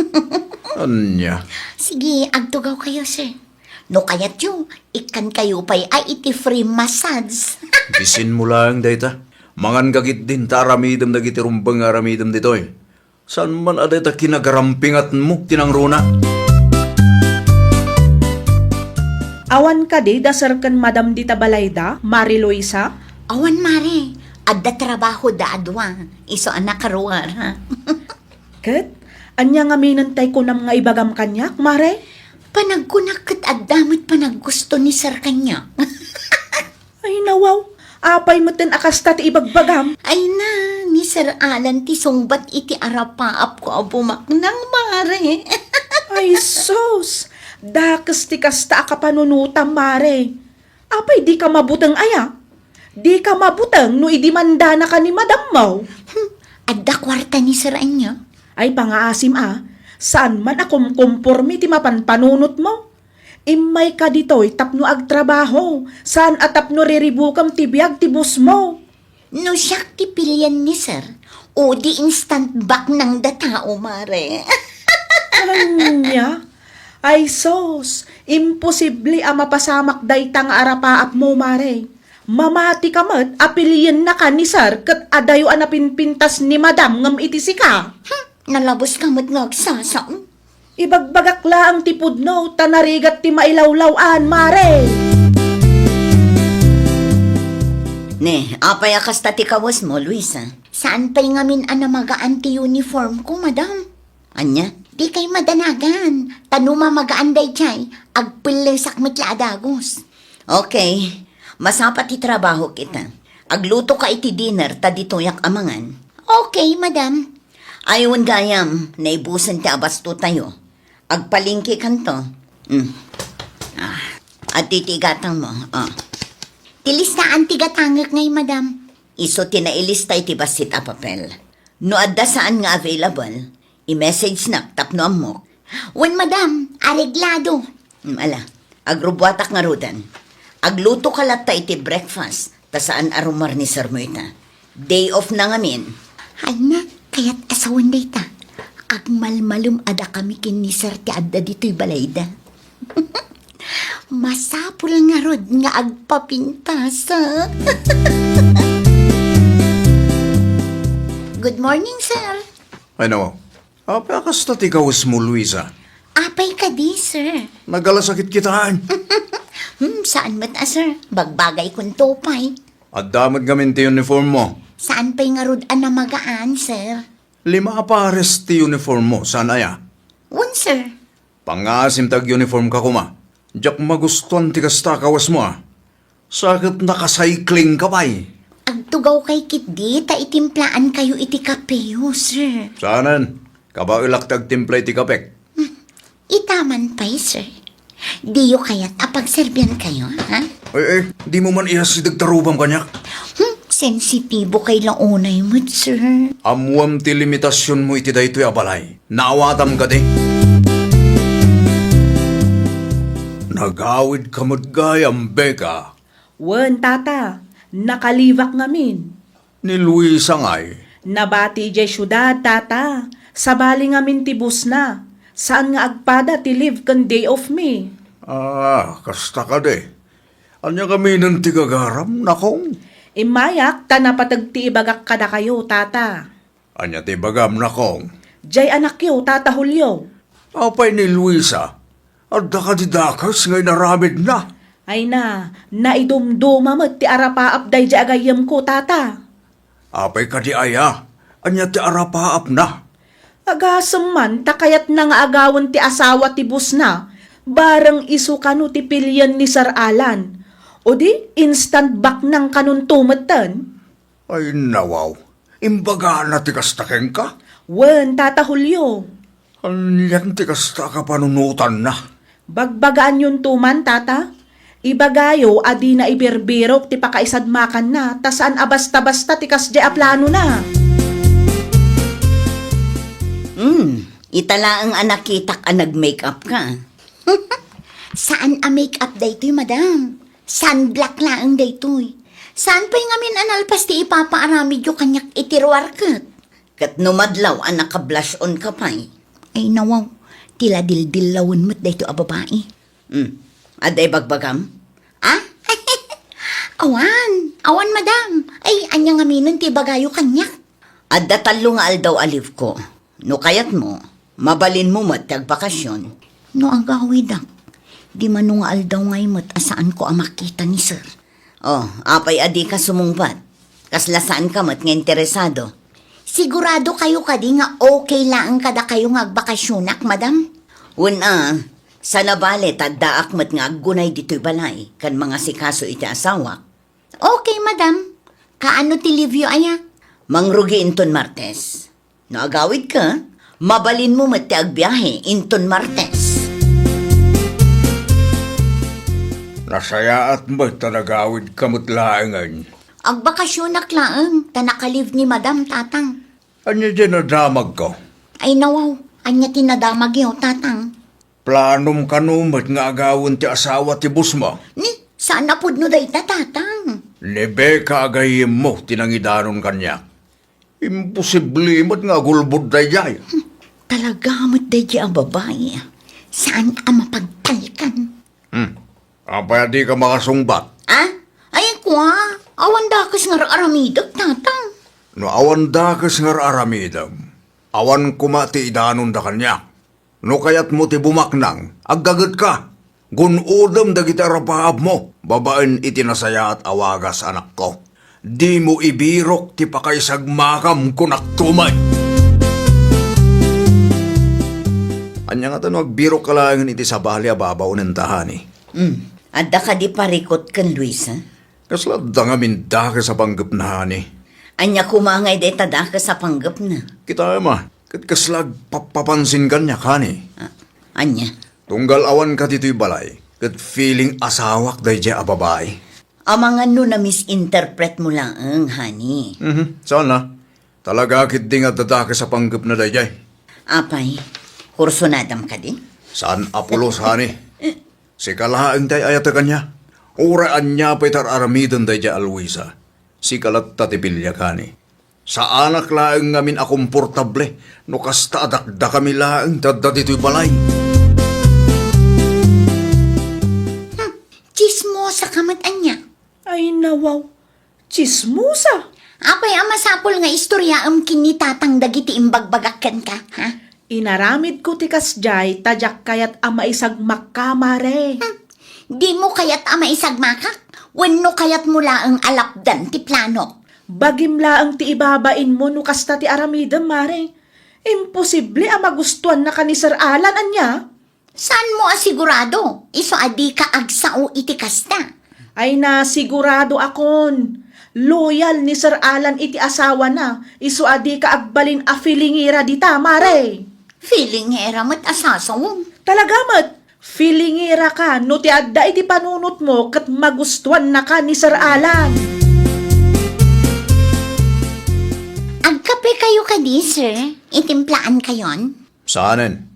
Ania? Sige, agtugawkayo, sir. No kayatyo, ikkankayo pay a iti free massage. Bisinmo laeng dayta. Manganka ketdin ta aramidem dagiti rumbeng nga aramidem ditoy. Saan man a dayta kinagarampingatmo ti nangruna? Awan kadi da sir ken madam dita balayda, Mare Luisa? Awan, Mare. Adda trabahoda a dua. Isu a nakaruar, ha? Ket, ania ngamin tay kunam nga ibagam kaniak, Mare? Panagkunak ket adda met panaggusto ni sir kaniak. Ay, nawaw. Apay metten a kasta ti ibagbagam? Ay na, ni Sir Alan ti sungbat iti arapaapko a bumaknang, Mare. Ay, sus! Dakes ti kasta a kapanunotam, Mare. Apay, dika mabuteng aya? Dika mabuteng no idimandanaka ni madammo? Hmm, adda kuarta ni Sir ania? Ay, pangaasim a, saan man a kumkumpormi ti mapan panunotmo. Immayka ditoy tapno agtrabaho, saan a tapno riribukem ti biag ti bossmo. No siak ti pilien ni sir, o di instant baknang da tao, Mare. Ania? Ay sus, imposible a mapasamak dayta nga arapaapmo, Mare. Mamatika met a piliennaka ni sir ket adayo a napinpintas ni madam ngem iti sika. Hmm, nalaboska met nga agsasao. Ibagbagak laeng ti pudno ta narigat ti mailawlaw-an, Mare. Ne, apay a kasta ti kawesmo, Luisa? Saan pay ngamin a namagaan ti uniform ko, madam? Ania? Dikay madanagan. Ta no mamagaan daydiay, agpellesak met la a dagus. Okay. Masapa ti trabahok ita. Aglutoka iti dinner ta ditoyak a mangan. Okay, madam. Ay, wen gayam, naibusen ti abastotayo. Agpalengkekanto. Mm. Ah, adtoy ti gatangmo. Ah. Ti listaan ti gatangek ngay, madam. Isu ti nailista iti bassit a papel. No adda saan nga available, i-message nak tapno ammok. Wen, madam, areglado. Mm, ala, agrubbuatak ngaruden. Aglutoka latta iti breakfast, ta saan a rumar ni sir mo ita. Day off na ngamin. Ay na, kayat a sawen dayta. Agmalmalem a dakami ken ni sir ti adda ditoy balayda. Masapul ngarud nga agpapintas, a? Good morning, sir. Ay, nako. Apay a kasta ti kawesmo, Luisa? Apay kadi, sir? Nagalasakit kitaen. Hmm, saan met a, sir? Bagbagaykonto pay. Adda met ngamin ti uniform mo. Saan pay ngarud a namagaan, sir? Lima a pares ti uniform mo, saan aya? Wen, sir. Pangngaasim ti aguniformka koma. Diak magustuan ti kasta a kawesmo, a. Sa ket nakacyclingka pay. Agtugawkay ketdi ta itimplaankayo iti kapeyo, sir. Saanen, kabaelak ti agtimpla iti kapek. Hmm. Itaman pay, sir. Diyo kayat a pagserbiankayo, ha? Ay, ay, dimo man iyasideg ta rubam kaniak. Hmm, sensitibo kay la unay met, sir. Ammoam ti limitasionmo iti daytoy a balay. Naawatam kadi? Nagawidka met gayam, Becca. Wen, tata. Nakalibak ngamin. Ni Luisa ngay? Nabati idiay siudad, tata. Sabali ngamin ti busna. Saan nga agpada ti leave ken day off mi. Ah, kasta kadi. Ania ngaminen ti gagaram, nakong? Immayak ta napateg ti ibagak kadakayo, tata. Ania ti ibagam, nakong? Diay anakyo, Tata Julio. Apay ni Luisa? Adda kadi dakes nga inaramidna? Ay na, naidumduma met ti arapaap daydiay a gayyemko, tata. Apay kadi aya? Ania ti arapaapna? Agasem man ta kayatna nga agawen ti asawa ti busna, bareng isu kano ti pilien ni Sir Alan. O di, instant baknang kanonto metten? Ay, nawaw. Imbagana ti kasta kenka? Wen, Tata Julio. Anian ti kasta a kapanunotanna? Bagbagaanyonto man, Tata. Ibagayo a dina ibirbirok ti pakaisadmakanna, ta saan a basta-basta ti kasdiay a planona. Hmm, ita laeng a nakitak a nag-make-up ka. Saan a make-up daytoy, madam. Sunblock laeng daytoy. Saan pay ngamin a nalpas ti ipapaaramidyo kaniak iti ruar ket? Ket no madlaw a naka-blush on ka pay. Ay, nawaw, ti la dildillawen met daytoy a babai. Hmm. Adda ibagbagam? Ah? Awan. Awan, madam. Ay, ania ngaminen ti ibagayo kaniak? Adda tallo nga aldaw a leave ko. No kayatmo, mabalinmo met ti agbakasyon. No agawidak, di mano nga aldaw ngay met a saanko a makita ni sir. Oh, apay a dika sumungbat? Kasla saanka met nga interesado? Sigurado kayo kadi nga okay laeng kadakayo nga agbakasyonak, madam? Wen a, sana bale ta addaak met nga aggunay ditoy balay ken mangasikaso iti asawak. Okay, madam. Kaano ti leave-yo aya? Mangrugi inton Martes. No agawidka, mabalinmo met ti agbiahe inton Martes. Nasayaat met ta nagawidka met laengen. Agbakasyonak laeng ta naka-leave ni Madam, Tatang. Ania diay nadamagko? Ay, nawaw. Ania ti nadamagyo, Tatang? Planom kano met nga agawen ti asawa ti boss mo? Ni, saan a pudno dayta, Tatang? Ni Becca a gayyemmo ti nangidanon kaniak. Imposible met nga agulbod daydiay. Hmm, talaga met daydiay a babai. Saan a mapagtalkan? Hmm. Apay a dika makasungbat? Ah? Ay, kua, awan dakes nga ar-aramidek, Tatang. No awan dakes nga ar-aramidem, awan koma ti idanonda kaniak. No kayatmo ti bumaknang, aggagetka. Gun-odem dagiti arapaapmo babaen iti nasayaat a wagas, anakko. Dimo ibirok ti pakaisagmakam, kunakto met. Ania ngata no agbirokka laengen iti sabali a babaonenta, honey? Hmm. Adda kadi parikut ken Luisa? Kasla adda ngamin dakes a panggepna, honey. Ania koma ngay dayta dakes a panggepna? Kitaem a, ket kasla agpappapansin kaniak, honey. Ah, ania? Tunggal awanka ditoy balay, ket feeling asawak daydiay a babai. Amangan no na-misinterpret mo laeng, honey. Mhm, saan a? Talaga ketdi nga adda dakes a panggepna daydiay. Apay, kursunadam kadi? Saan a pulos, honey. Sika laeng ti ay-ayatek kaniak. Uray ania pay ti ar-aramiden daydiay a Luisa, sika latta ti piliak, honey. Saanak laeng ngamin a komportable no kasta a dakdakami laeng ti adda ditoy balay. Hmm, tsismosa ka met ania? Ay, nawaw. Tsismosa! Apay a masapul nga istoryaem ken ni Tatang dagiti imbagbagak kenka, ha? Inaramidko ti kasdiay ta diak kayat a maisagmakka, Mare. Hmm. Dimo kayat a maisagmakak? Wenno kayatmo laeng a lapdan ti planok? Bagim laeng ti ibabainmo no kasta ti aramidem, Mare. Imposible a magustuannaka ni Sir Alan, ania? Saanmo a sigurado? Isu a dika agsao iti kasta. Ay na, siguradoakon. Loyal ni Sir Alan iti asawana. Isu a dika agbalin a feelingera dita, Mare. Feelingera met a sasawem. Talaga met. Feelingeraka no ti adda iti panunotmo ket magustuannaka ni Sir Alan. Agkapekayo kadi, sir? Itimplaankayon? Saanen?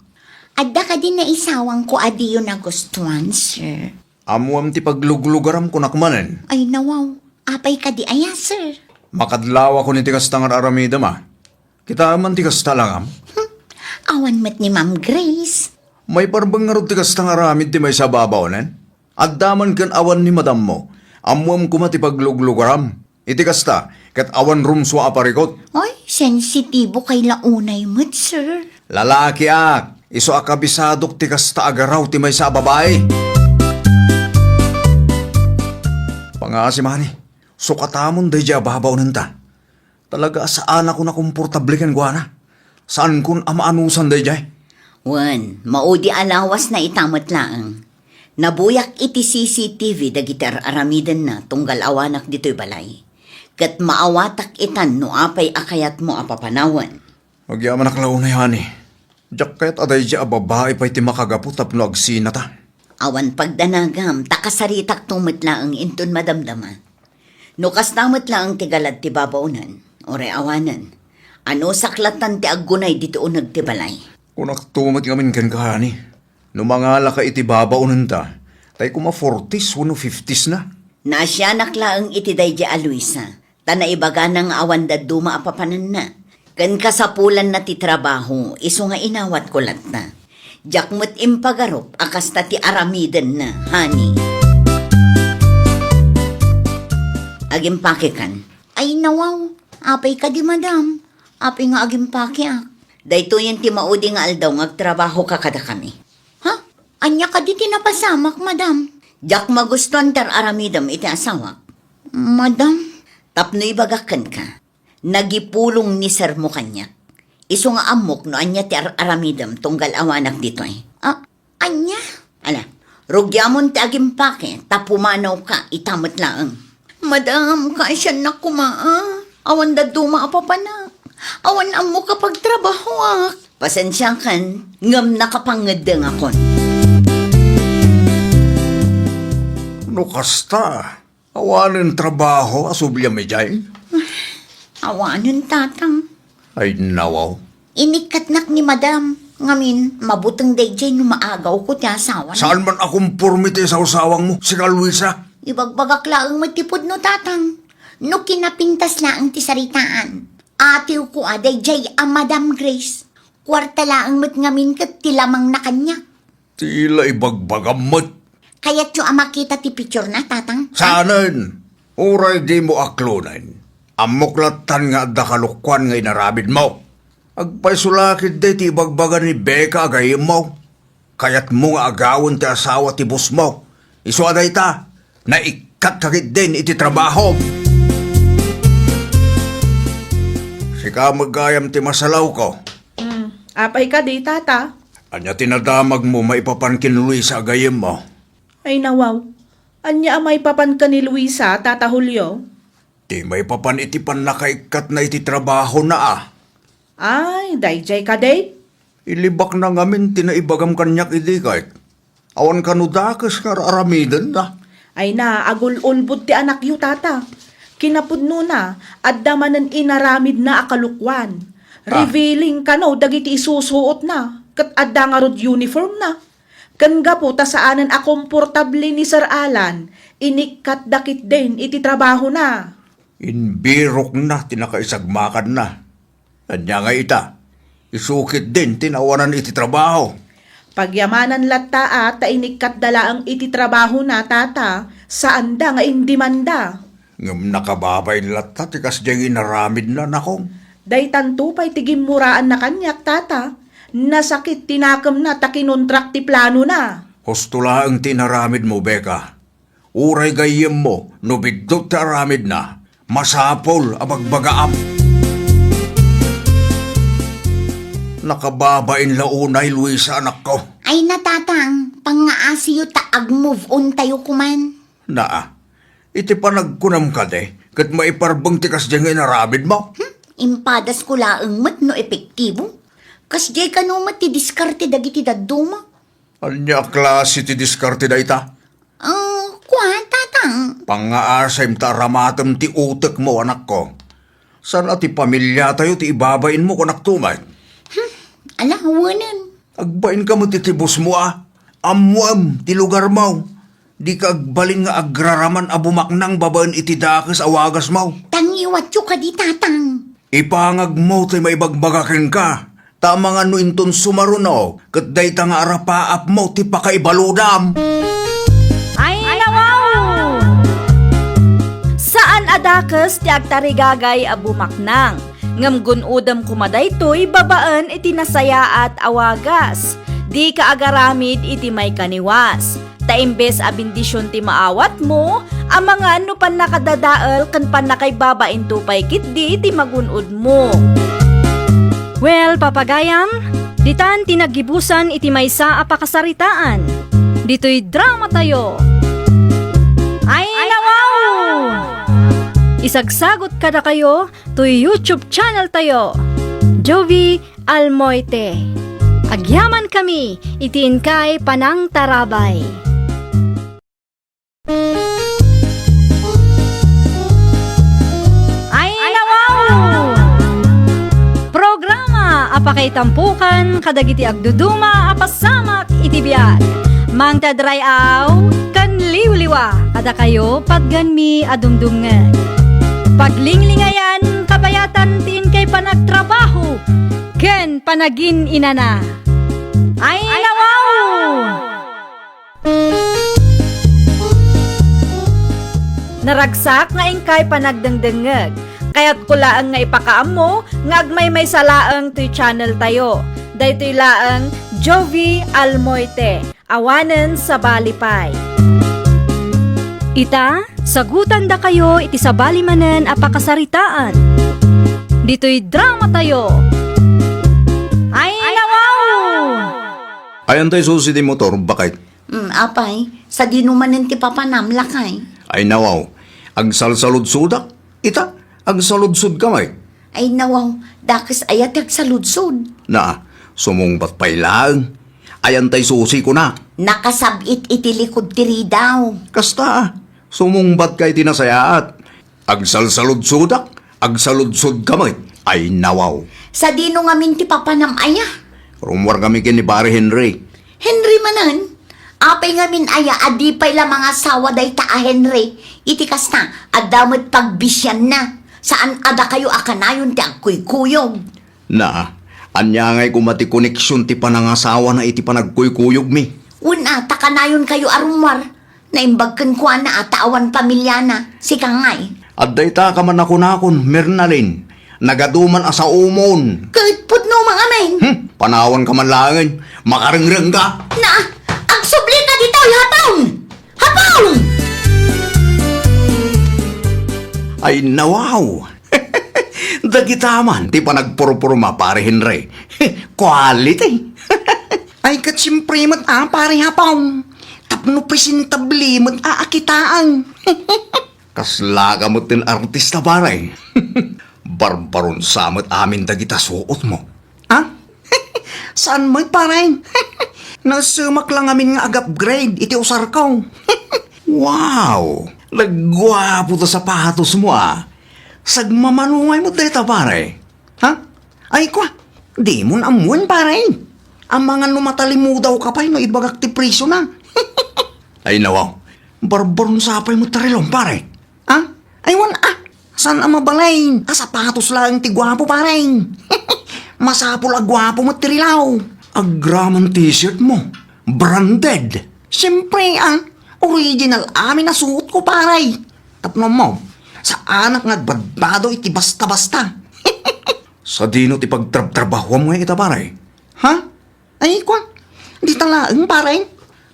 Adda kadi naisawangko a diyo nagustuan, sir? Ammoam ti pagluglugaram, kunak manen. Ay, nawaw. Apay kadi aya, sir? Makadlawakon iti kasta nga ar-aramidem a. Kitaem man ti kasta langam. Hmm. Awan met ni Ma'am Grace. Maiparbeng ngarud ti kasta nga aramid ti maysa a babaonen? Adda man ken awan ni madammo. Ammoam koma ti pagluglugaram. Iti kasta, ket awan rumsua a parikut. Ay, sensitibo kay la unay met, sir. Lalakiak, isu a kabisadok ti kasta a garaw ti maysa a babai. Pangasim, honey, sukatamon daydiay a babaonenta. Talaga a saanakon a komportable kenkuana. Saankon a maanusan daydiay. Wen, maudi a lawasna ita met laeng. Nabuyak iti C C T V dagiti ar-aramidenna tunggal awanak ditoy balay. Ket maawatak itan no apay a kayatmo a papanawen. Agyamanak la unay, honey. Diak kayat a daydiay a babai pay ti makagapu tapno agsinata. Awan pagdanagam, ta kasaritakto met laeng inton madamdama. No kasta met laeng ti galad ti babaonen, uray awanen, anusak lattan ti aggunay ditoy uneg ti balay. Kunakto met ngamin kenka, honey. No mangalaka iti babaonenta, tay koma forties wenno fifties na. Naasianak laeng iti daydiay a Luisa, ta naibagana nga awan dadduma a papananna, ken kasapulanna ti trabaho, isu nga inawatko latta. Diak met impagarup a kasta ti aramidenna, honey. Agimpakekan? Ay, nawaw. Apay kadi, madam? Apay nga agimpakeak? Daytoyen ti maudi nga aldaw nga agtrabahoka kadakami. Ha? Ania kadi ti napasamak, madam? Diak magustuan ti ar-aramidem iti asawak. Madam? Tapno ibagak kenka, nagipulong ni sir mo kaniak. Isu nga ammok no ania ti ar-aramidem tunggal awanak ditoy. Ah, ania? Ala, rugiamon ti agimpake, ta pumanawka ita met laeng. Madam, kaasiannak koma a. Awan dadduma a papanak. Awan ammok a pagtrabahoak. Pasensiakan, ngem nakapangeddengakon. No kasta, awanen trabaho a subliam idiay? Awanen, tatang. Ay, nawaw. Inikkatnak ni madam. Ngamin, mabuteng daydiay no maagawko ti asawan. Saan man a komporme ti isawsawangmo, sika Luisa? Ibagbagak laeng met ti pudno, tatang. No kinapintas laeng ti saritaan, atiwko a daydiay a Madam Grace. Kuarta laeng met ngamin ket ti lamangna kaniak. Ti la ibagbagam met. Kayatyo a makita ti picture na, tatang? Saanen? Uray dimo aklonen. Ammok lattan nga adda kalokuan nga inaramidmo. Agpayso la ketdi ti ibagbaga ni Becca a gayyemmo. Kayatmo nga agawen ti asawa ti bossmo. Isu a dayta, naikkatka ketdin iti trabahom. Ika met gayam ti masalawko. Hmm, apay kadi, tata? Ania ti nadamagmo maipapan ken Luisa a gayyemmo? Ay nawaw, ania a maipapan ken ni Luisa, Tata Julio? Ti maipapan iti pannakaikkatna iti trabahona a. Ay, daydiay kadi? Ilibakna ngamin ti naibagam kaniak idi ket awan kano dakes nga ar-aramidenna. Ay na, agul-ulbod ti anakyo, tata. Kinapudnona, adda manen inaramidna a kalukoan. Ah. Revealing kano dagiti isusuotna, ket adda ngarud uniformna. Ken gapu ta saanen a komportable ni Sir Alan, inikkatda ketdin iti trabahona. Imbirokna ti nakaisagmakanna. Ania ngay ita? Isu ketdin ti naawanan iti trabaho. Pagyamanan latta a ta inikkatda laeng iti trabahona, tata, saanda nga indimanda. Ngem nakababain latta ti kasdiay nga inaramidna, nakong. Daytanto pay ti gimmuraanna kaniak, tata. Nasakit ti nakemna ta kinontrak ti planona. Husto laeng ti inaramidmo, Becca. Uray gayyemmo no biddut ti aramidna, masapul a bagbagaam. Nakababain la unay, Luisa, anakko. Ay na, tatang, pangngaasiyo ta ag-move on tayo kuman. Naa, iti panagkunam kadi, ket maiparbeng ti kasdiay nga inaramidmo? Hmm? Impadasko laeng met no epektibo. Kasdiay kano met ti diskarte dagiti dadduma. Ania a klase ti diskarte dayta? Ah, kua, tatang. Pangngaasem ta aramatem ti utekmo, anakko. Saan a ti pamiliatayo ti ibabainmo, kunak tumet. Hmm, ala, awanen. Agbainka met iti bossmo a. Ammoem ti lugarmo. Dika agbalin nga agraraman a bumaknang babaen iti dakes a wagasmo. Tangiwatyo kadi, tatang. Ipangagmo ti maibagbaga kenka, ta amangan no inton sumaruno, ket dayta nga arapaapmo ti pakaibaludam. Ay, nawaw! Saan a dakes ti agtarigagay a bumaknang, ngem gun-odem koma daytoy babaen iti nasayaat a wagas. Dika agaramid iti maikaniwas. Ta imbes a bendision ti maawatmo, amangan no pannakadadael ken pannakaibabainto pay ketdi ti magun-odmo. Well, papagayam, ditan ti naggibusan iti maysa a pakasaritaan. Ditoy dramatayo. Ay, nawaw! Isagsagot kadakayo toy YouTube channel tayo, Jovie Almoite. Agyamankami iti inkay panangtarabay. Ay, nawaw! Programa a pakaitampokan kadagiti agduduma a pasamak iti biag. Mangted ray-aw ken liwliwa kadakayo patgenmi a dumdumngeg. Paglinglingayan, kabayatan ti inkay panagtrabaho ken panagin-inana. Ay, nawaw! Naragsak nga inkay panagdengdengngeg. Kayatko laeng nga ipakaammo nga agmaymaysa laeng toy channel tayo. Daytoy laeng Jovie Almoite. Awanen sabali pay. Ita, sagutandakayo iti sabali manen a pakasaritaan. Ditoy dramatayo. Ay, nawaw! Ayantay susi ti motor, bakit? Mm, apay, sadino manen ti papanam, lakay? Ay, nawaw, agsalsaludsodak. Ita, agsaludsodka met. Ay, nawaw, dakes aya ti agsaludsod? Na, sumungbat pay laeng. Ayantay susi, kuna. Nakasab-it iti likud ti ridaw. Kasta, sumungbatka iti nasayaat. Agsalsaludsodak, agsaludsodka met. Ay, nawaw. Sadino ngamin ti papanam aya? Rummuarkami ken ni Pare Henry. Henry manen? Apay ngamin aya a di pay la mangasawa dayta a Henry? Iti kasta, adda met pagbisianna. Saan a dakayo a kanayon ti agkuykuyog. Na, ania ngay koma ti koneksion ti panangasawana iti panagkuykuyogmi? Wen a, ta kanayonkayo a rummuar. Naimbag kenkuana a ta awan pamiliana, sika ngay. Adda ita ka man a kunakon, Mernalin. Nagadu man a saomon. Ket pudno man amin. Hmm, panawanka man laengen. Makarengrengka. Na, agsublika ditoy, Hapong! Hapong! Ay, nawaw! Dagita man ti panagpurpurma, Pare Henry. Quality. Ay, ket siempre met a, Pare Hapong. Tapno presentable met a, a kitaen. Kaslaka met ti artista, pare. Barbarunsa met amin dagita suotmo. Ha? Saan met, pare? Nasemak la ngamin nga ag-upgrade iti usarko. Wow! Nagguapo ta sapatosmo, a. Sagmamanungay met dayta, pare. Ha? Ay, kua, dimon ammoen, pare. Amangan no matalimudawka pay no ibagak ti presiona. Ay, nawaw. Barbarunsa pay met ti rilaw, pare. Ha? Ay, wen, a. Saan a mabalin a sapatos laeng ti guapo, pare. Masapul a guapo met ti rilaw. Agraman t-shirtmo. Branded. Siempre, a. Original amin a suotko, pare. Tapno ammo, saanak nga agbadbado iti basta-basta. Sadino ti pagtrabtrabahuam nga ita, pare? Ha? Ay, kua, dita laeng, pare.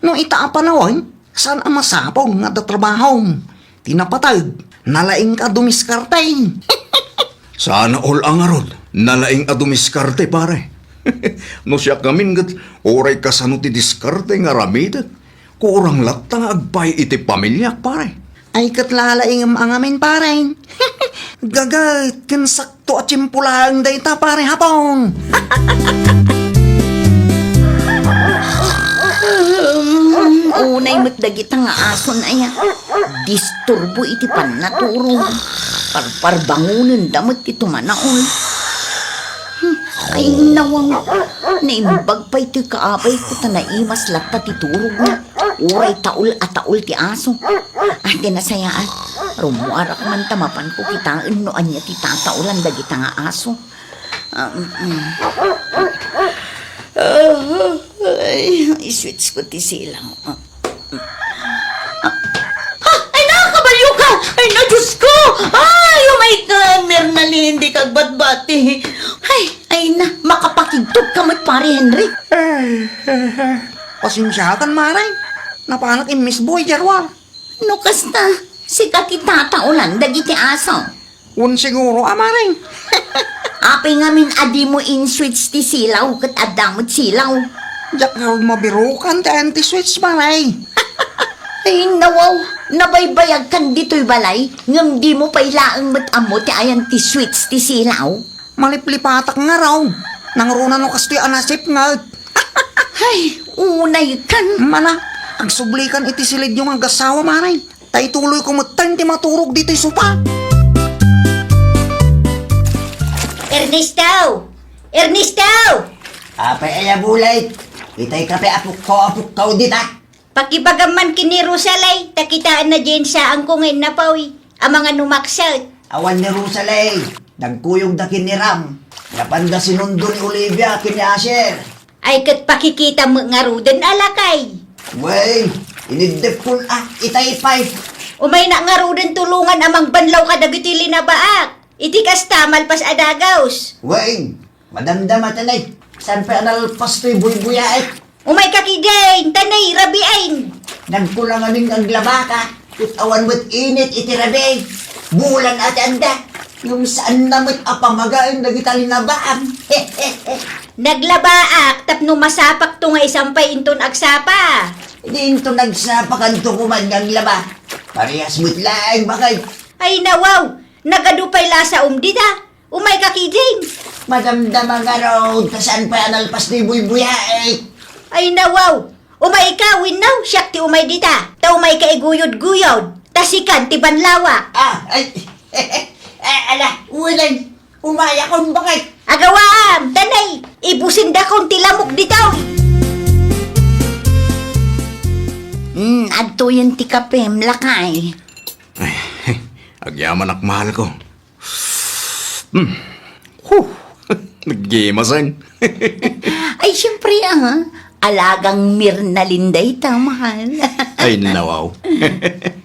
No ita a panawen, saan a masapul nga adda trabahom? Ti napateg, nalaingka a dumiskarte. Sana all a ngarud, nalaing a dumiskarte, pare. No siak ngamin ket, uray kasano ti diskarte nga aramidek, kurang latta nga agpaay iti pamiliak, pare. Ay, ket lalaingem a ngamin, pare. Gaget ken sakto a tiempo laeng dayta, Pare Hapong. Unay met dagita nga ason aya. Disturbo iti pannaturog. Parparbangonenda met ti tumanaol. Hmm, ay, nawaw. Naimbag pay ti kaabay ko ta naimas latta ti turogna. Uray taol a taol ti aso. Ah, ti nasayaat, rummuarak man ta mapanko kitaen no ania ti tataolan dagita nga aso. Ah, mm, mm. Ah, ay, i-switch ko ti silaw. Ah, mm. Ah, ah, ay na, kabalyo ka! Ay na, Diyos ko! Ay, umay ka, Mernalyn, di ka agbatbati. Ay, ay na, makapakigtot ka met, Pare Henry. Eh, eh, eh. Pasensiakan, Mare. Napanak immisbo, Jarwar. No kasta, sika ti tataolan dagiti aso. Wen siguro, a, Mare. Apay ngamin a dimo in-switch ti silaw ket adda met silaw? Diak ngarud mabirukan ti ayan ti switch, Mare. Ay, nawaw, nabaybayagkan ditoy balay, ngem dimo pay laeng met ammo ti ayan ti switch ti silaw? Maliplipatak ngarud. Nangruna no kastoy a nasipnget. Ay, unay kan. Mana, agsublikan iti silidyo nga agasawa, Mare. Ta ituloy ko metten ti maturog ditoy sopa. Ernesto! Ernesto! Apay aya bulay? Itay kape a pukkaw a pukkaw dita. Pakibagam man ken ni Rosalay, ta kitaenna diay insaanko nga innapuy. Amangan no makset. Awan ni Rosalay. Nagkuyogda ken ni Ram. Napanda sinundo ni Olivia ken ni Asher. Ay, ket pakikitam met ngaruden a, lakay. Wen, iniddeppon a, itay pay. Umaynak ngaruden tulongan a mangbanlaw kadagiti linabaak. Iti kasta, malpas a dagus. Wen, madamdama tanay. Saan pay a nalpas toy buybuyaek? Umayka ketdin, tanay, rabiin. Nagkulangamin nga aglabaka. Ket awan met init iti rabii. Bulan a ti adda. Ngem saanna met a pamagaen dagita linabaam. Naglabaak tapno masapakto nga isan pay inton agsapa. Di inton agsapakanto koman nga aglaba. Parehas met laeng, baket. Ay, nawaw! Nagadu pay la a saom dita. Umayka ketdin. Madamdama ngarud ta saan pay a nalpas ni buybuyaek. Ay, nawaw! Umayka wenno siak ti umay dita, ta umayka iguyod-guyod, ta sikan ti banlawak. Ah, ay, ah, ala, ulen, umayakon, baket. Agawam, tanay, ibusendakon ti lamok ditoy. Hmm, adtoyen ti kapem, lakay. Ay, agyamanak, mahalko. Hmm. Huh. Naggimasen. Ay, siyempre, ah. Alagang Mirnalin dayta, mahal. Ay, nawaw.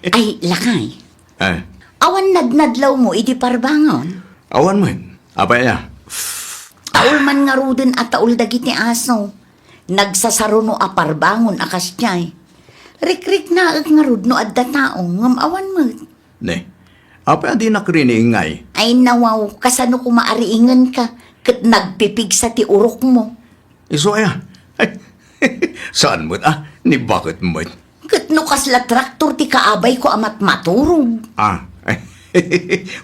Ay, lakay. Eh. Awan nadnadlawmo iti parbangon? Awan met. Apay aya? Taol man ngaruden a taol dagiti aso. Nagsasaruno a parbangon a kasdiay. Rikriknaek ngarud no adda tao, ngem awan met. Ne, Apay a dinak riing ngay? Ay, nawaw, kasano koma a riingenka? Ket nagpipigsa ti urokmo. Isu aya? Saan met a, ni baket met. Ket no kasla traktor ti kaabayko a matmaturog. Ah,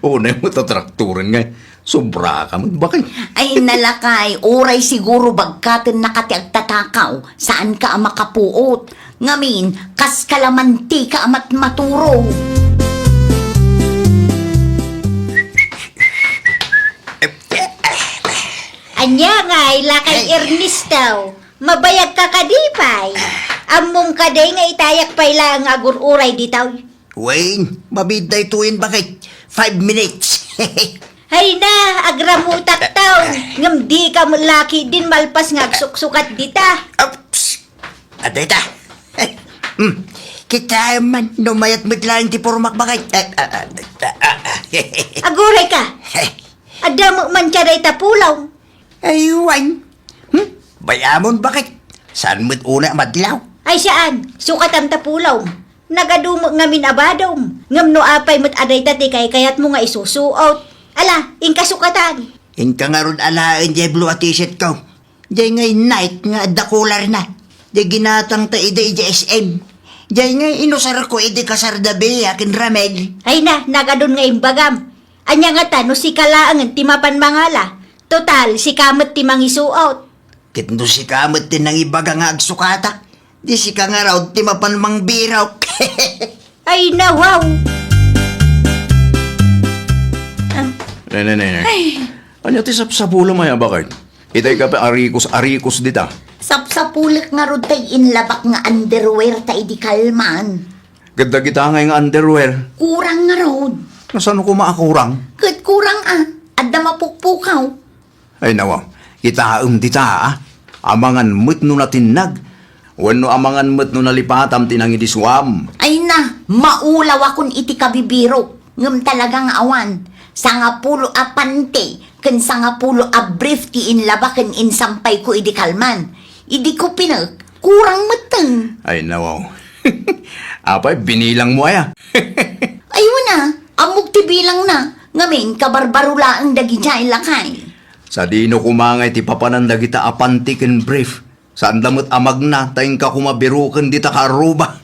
unay met a traktoren ngay. Sobra ka met, baket. Ay, nalakay, uray siguro bagkatennaka ti agtatakaw, saanka a makapuot. Ngamin, kaska la mantika a matmaturog. Ania ngay, lakay Ernesto? Mabayagka kadi pay? Ammom kadi nga itayak pay laeng nga agur-uray ditoy? Wen, mabiit daytoyen, baket. Five minutes. Hay na, agramutak taw. Ngem dika met la ketdin malpas nga agsuksukat dita. Oops! Adda ita. Hmm. Kitaem man, no mayat met laeng ti pormak, baket. Ah, ah, ah, ah, ah. Aguray ka. Adda met man dayta pulong. Ay, wen. Hmm? Bay-amon, baket. Saan met unay a madlaw? Ay, saan. Sukatam ta pulong. Nagadu met ngamin a badom. Ngem no apay met a dayta ti kaykayatmo nga isusuot. Ala, inka sukatan. Inka ngarud alaen diay blue a t-shirtko. Diay ngay Nike nga adda collarna. Diay ginatangta idi idiay S M. Diay ngay inusarko idi kasarda Bea ken Ramel. Ay na, nagadun nga imbagam. Ania ngata no sika laengen ti mapan mangala? Total, sika met ti mangisuot. Ket no sika met ti nangibaga nga agsukatak, di sika ngarud ti mapan mangbirok. Ay, nawaw! Ah. Ne, ne, ne, ne. Ay. Ania ti sapsapulem aya, baket? Itay ka pa arikos-arikos dita. Sapsapulek ngarud tay inlabak nga underwear ta idi kalman. Ket dagita ngay nga underwear? Kurang ngarud. Kasano koma a kurang? Ket kurang a, adda mapukpukaw. Ay, nawaw, kitaem dita, a. Amangan met no natinnag, wenno amangan met no nalipatam ti nangidisuam. Ay na, maulawakon iti kabibirok, ngem talaga nga awan. Sangapulo a panty ken sangapulo a brief ti inlaba ken insampayko idi kalman. Idi ko pinek, kurang metten. Ay, nawaw. Apay, binilangmo aya? Ay, wen a, ammok ti bilangna. Ngamin, kabarbaro laeng dagidiay, lakay. Sadino koma ngay ti papanan dagita a panty ken brief? Saanda met a magna, ta inka koma biroken dita kaarruba.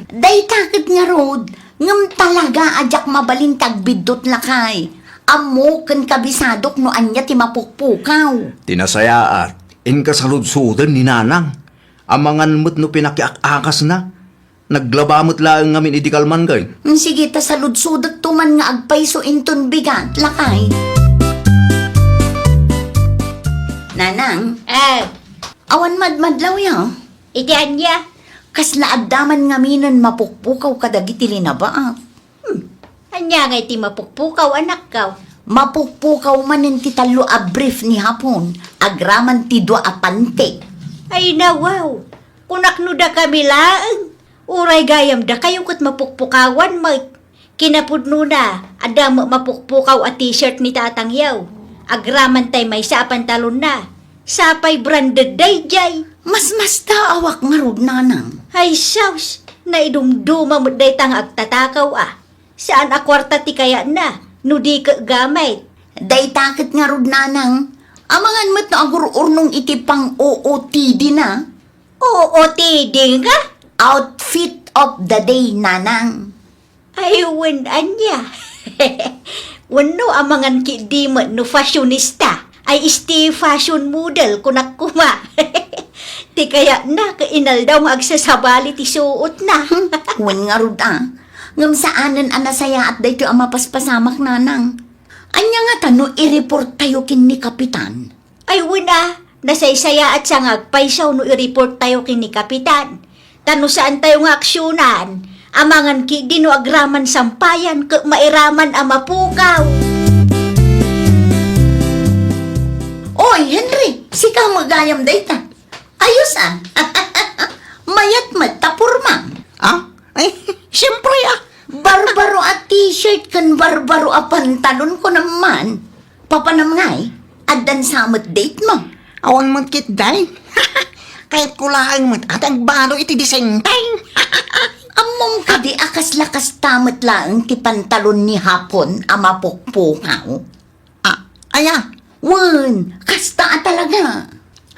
Dayta ket ngarud, ngem talaga a diak mabalin ti agbiddut, lakay. Ammok ken kabisadok no ania ti mapukpukaw. Ti nasayaat, inka saludsoden ni Nanang. Amangan met no pinakiak-akasna. Naglaba met laeng ngamin idi kalman, kay. Mm, sige, ta saludsodekto man nga agpayso inton bigat, lakay. Nanang. Eh. Awan madmadlaw ya. Iti ania? Kasla adda man ngaminen mapukpukaw kadagiti linabaak. Hmm. Ania ngay ti mapukpukaw, anakko? Mapukpukaw manen ti tallo a brief ni Hapon, agraman ti dua a panty. Ay, nawaw. Kunak no dakami laeng. Uray gayam dakayo ket mapukpukawan met. Kinapudnona, adda met mapukpukaw a t-shirt ni tatangyo. Agraman tay maysa a pantalonna. Sapay branded daydiay. Masmastaawak ngarud, Nanang. Ay, sus! Naidumduma met dayta nga agtatakaw a. Saan a kuarta ti kayatna, no di ket gamit. Dayta ket ngarud, Nanang. Amangan met no agur-urnong iti pang-O O T D na. O O T D nga? Outfit of the day, Nanang. Ay, wen ania. Wenno amangan ketdi met no fashionista, ay isti fashion model, kunak koma. Ti kayatna, ket inaldaw nga agsasabali ti suotna. Hmm, wen ngarud a. Ngem saanen a nasayaat daytoy a mapaspasamak, Nanang. Ania ngata no i-report tayo ken ni Kapitan? Ay, wen a, nasaysayaat sa nga agpayso no i-report tayo ken ni Kapitan. Ta no saan tayo nga aksyonan, amangan ketdi no agraman sampayan ket mairaman a mapukaw. Oy, Henry, sika met gayam dayta. Ayos a. Mayat met ta pormam. Ah? Ay, siyempre a. Barbaro a t-shirt ken barbaro a pantalon, kunam man. Papanam ngay, addan sa met date mo? Awan met ketdi. Kayatko laeng met a ti agbalo iti design tayo. A, Ammom kadi a kasla kasta met laeng ti pantalon ni Hapon a mapukpukaw? Ah, aya? Wen, kasta a talaga.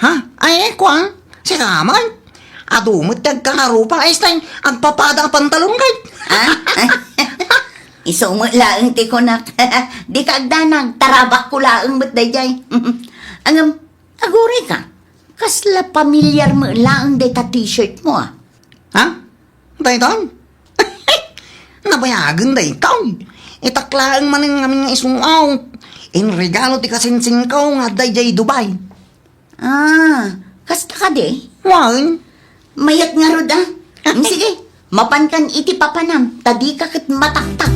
Ha? Ay, kua? Sika man? Adu met ti agkakarupa, ay, stay, agpapada a pantalon kay. Ha? Isu met laeng ti kunak. Di ka agdanag, tarabak ko laeng met dayjay. Ngem, aguray ka. Kasla pamilyar met laeng dayta t-shirt mo, ah. Ha? Daytoy? Nabayagen daytoy. Itak laeng manen ngamin nga isuot. Inregalo ti kasinsingko nga adda idiay Dubai. Ah, kasta kadi? Wen. Mayat ngarud, ah. Mm, sige, mapankan iti papanam, ta dika ket mataktak.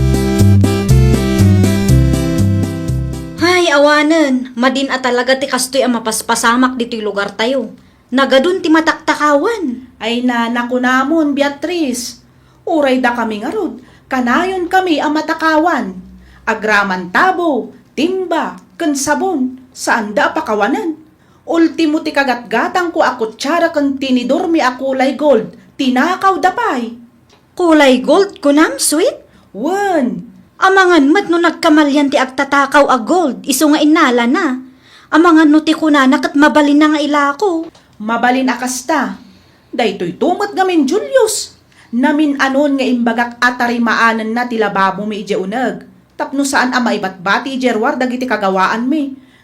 Hay, awanen, madin a talaga ti kastoy a mapaspasamak ditoy lugartayo. Nagadun ti mataktakawan. Ay na, nakunamon, Beatriz. Uray dakami ngarud, kanayon kami a matakawan. Agraman tabo, timba, ken sabon, saanda a pakawanen. Ultimo ti kagatgatangko a kutsara ken tinidormi a kulay gold, tinakawda pay. Kulay gold, kunam, sweet? Wen. Amangan met no nagkamalian ti agtatakaw a gold, isu nga innalana. Amangan no ti kunana ket mabalinna nga ilako. Mabalin a kasta. Daytoyto met ngamin, Julius. Namin-anon nga imbagak a tarimaanenna ti lababomi idiay uneg, tapno saan a maibatbati idiay ruar dagiti kagawaanmi.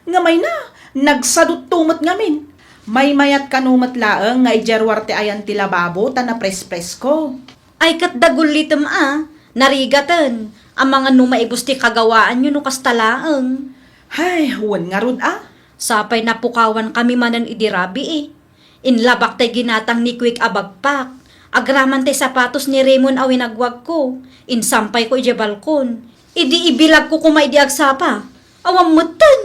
Ngem ay na, nagsadutto met ngamin. Maymayat kano met laeng nga idiay ruar ti ayan ti lababo ta naprespresko. Ay, ket dagullitem a, narigaten, amangan no maibus ti kagawaanyo no kasta laeng. Hay, wen ngarud a. Sapay napukawan kami manen idi rabii. Inlabak tay ginatang ni Quick a bagpak. Agraman tay sapatos ni Raymond a winagwagko. Insampayko idiay balkon. Idi ibilagko koma idi agsapa, awan metten.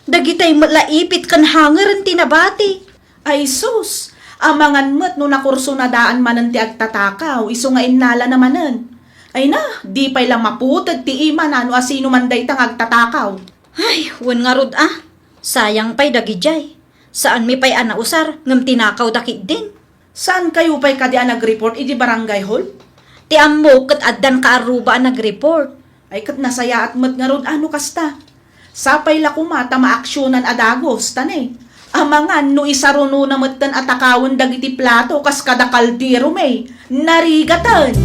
Dagitay met la ipit ken hangeren ti nabati. Ay sus! Amangan met no nakursunadaan manen ti agtatakaw, isu nga innalana manen. Ay na, di pay la maputeg ti imana no asino man dayta nga agtatakaw. Ay, wen ngarud a. Sayang pay dagidiay. Saanmi pay a nausar, ngem tinakawda ketdin. Saankayo pay kadi a nag-report idi barangay hall? Ti ammok ket addan kaarruba a nag-report. Ay, ket nasayaat met ngarud a no kasta. Sapay la koma ta maaksionan a dagus, ta ne, amangan no isarunona metten a takawen dagiti plato kas kada kaldero, may narigaten.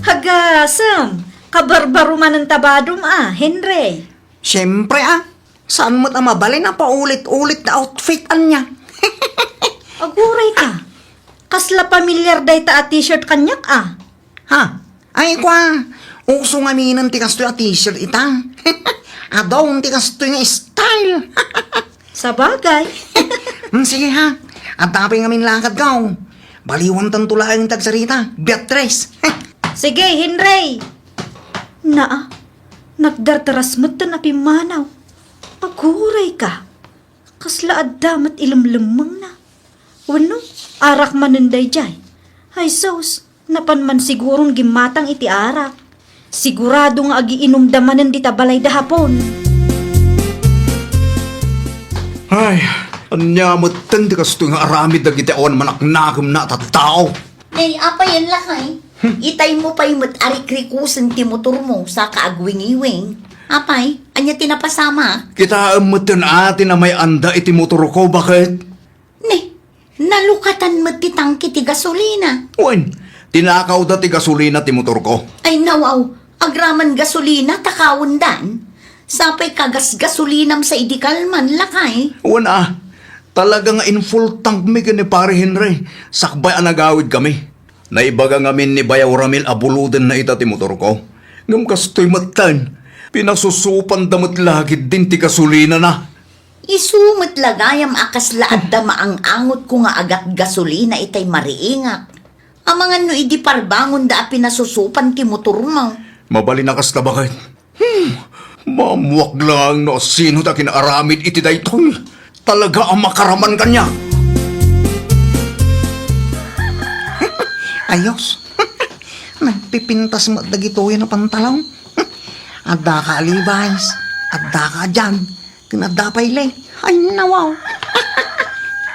Hagasem, kabarbaro manen ta badom a, Henry. Siempre a, saan met a mabalin a paulit-ulit nga outfit ania. Aguray ka. Kasla pamilyar dayta a t-shirt kaniak a. Ha? Ay, kua, uso ngaminen ti kastoy a t-shirt ita. Adu ti kastoy nga style. Sabagay. Hmm, sige ha, adda pay ngamin lakadko. Baliwantanto laeng ti agsarita, Beatriz. Sige, Henry. Naa, nagdardaras metten a pimmanaw. Aguray ka. Kasla adda met ilemlemmengna. Wenno, arak manen daydiay. Ay sus, napan man siguron gimmatang iti arak. Sigurado nga agiinumda manen dita balayda Hapon. Ay, ania metten ti kastoy nga aramid dagiti awan manaknakemna a tattao? Nay, apay, lakay? Hmm. Itaymo pay met a rikrikusen ti motormo, saka agwingiwing. Apay, ania ti napasamak? Kitaem metten a ti namay-anda iti motorko, baket? Ne, nalukatan met ti tangke ti gasolina. Wen, tinakawda ti gasolina ti motorko. Ay, nawaw, agraman gasolina, takawendan. Sapay kagasgasolinam sa idi kalman, lakay. Wen a, talaga nga in-full tank mi ken ni Pare Henry, sakbay a nagawidkami. Naibaga ngamin ni Bayaw Ramil a bulodenna ita ti motorko. Ngem kastoy metten, pinasusupanda met la ketdin ti gasolinana. Isu met la gayam a kasla adda maang-angotko nga agatgasolina itay mariingak. Amangan no idi parbangonda a pinasusupan ti motormo. Mabalin a kasta, baket. Hmm, maammoak laeng no asino ti akin-aramid iti daytoy. Talaga a makaraman kaniak. Ayos. Nagpipintas met dagitoy a pantalon. Adda ka a Levi's, adda ka a jag, ken adda pay le. Ay, nawaw.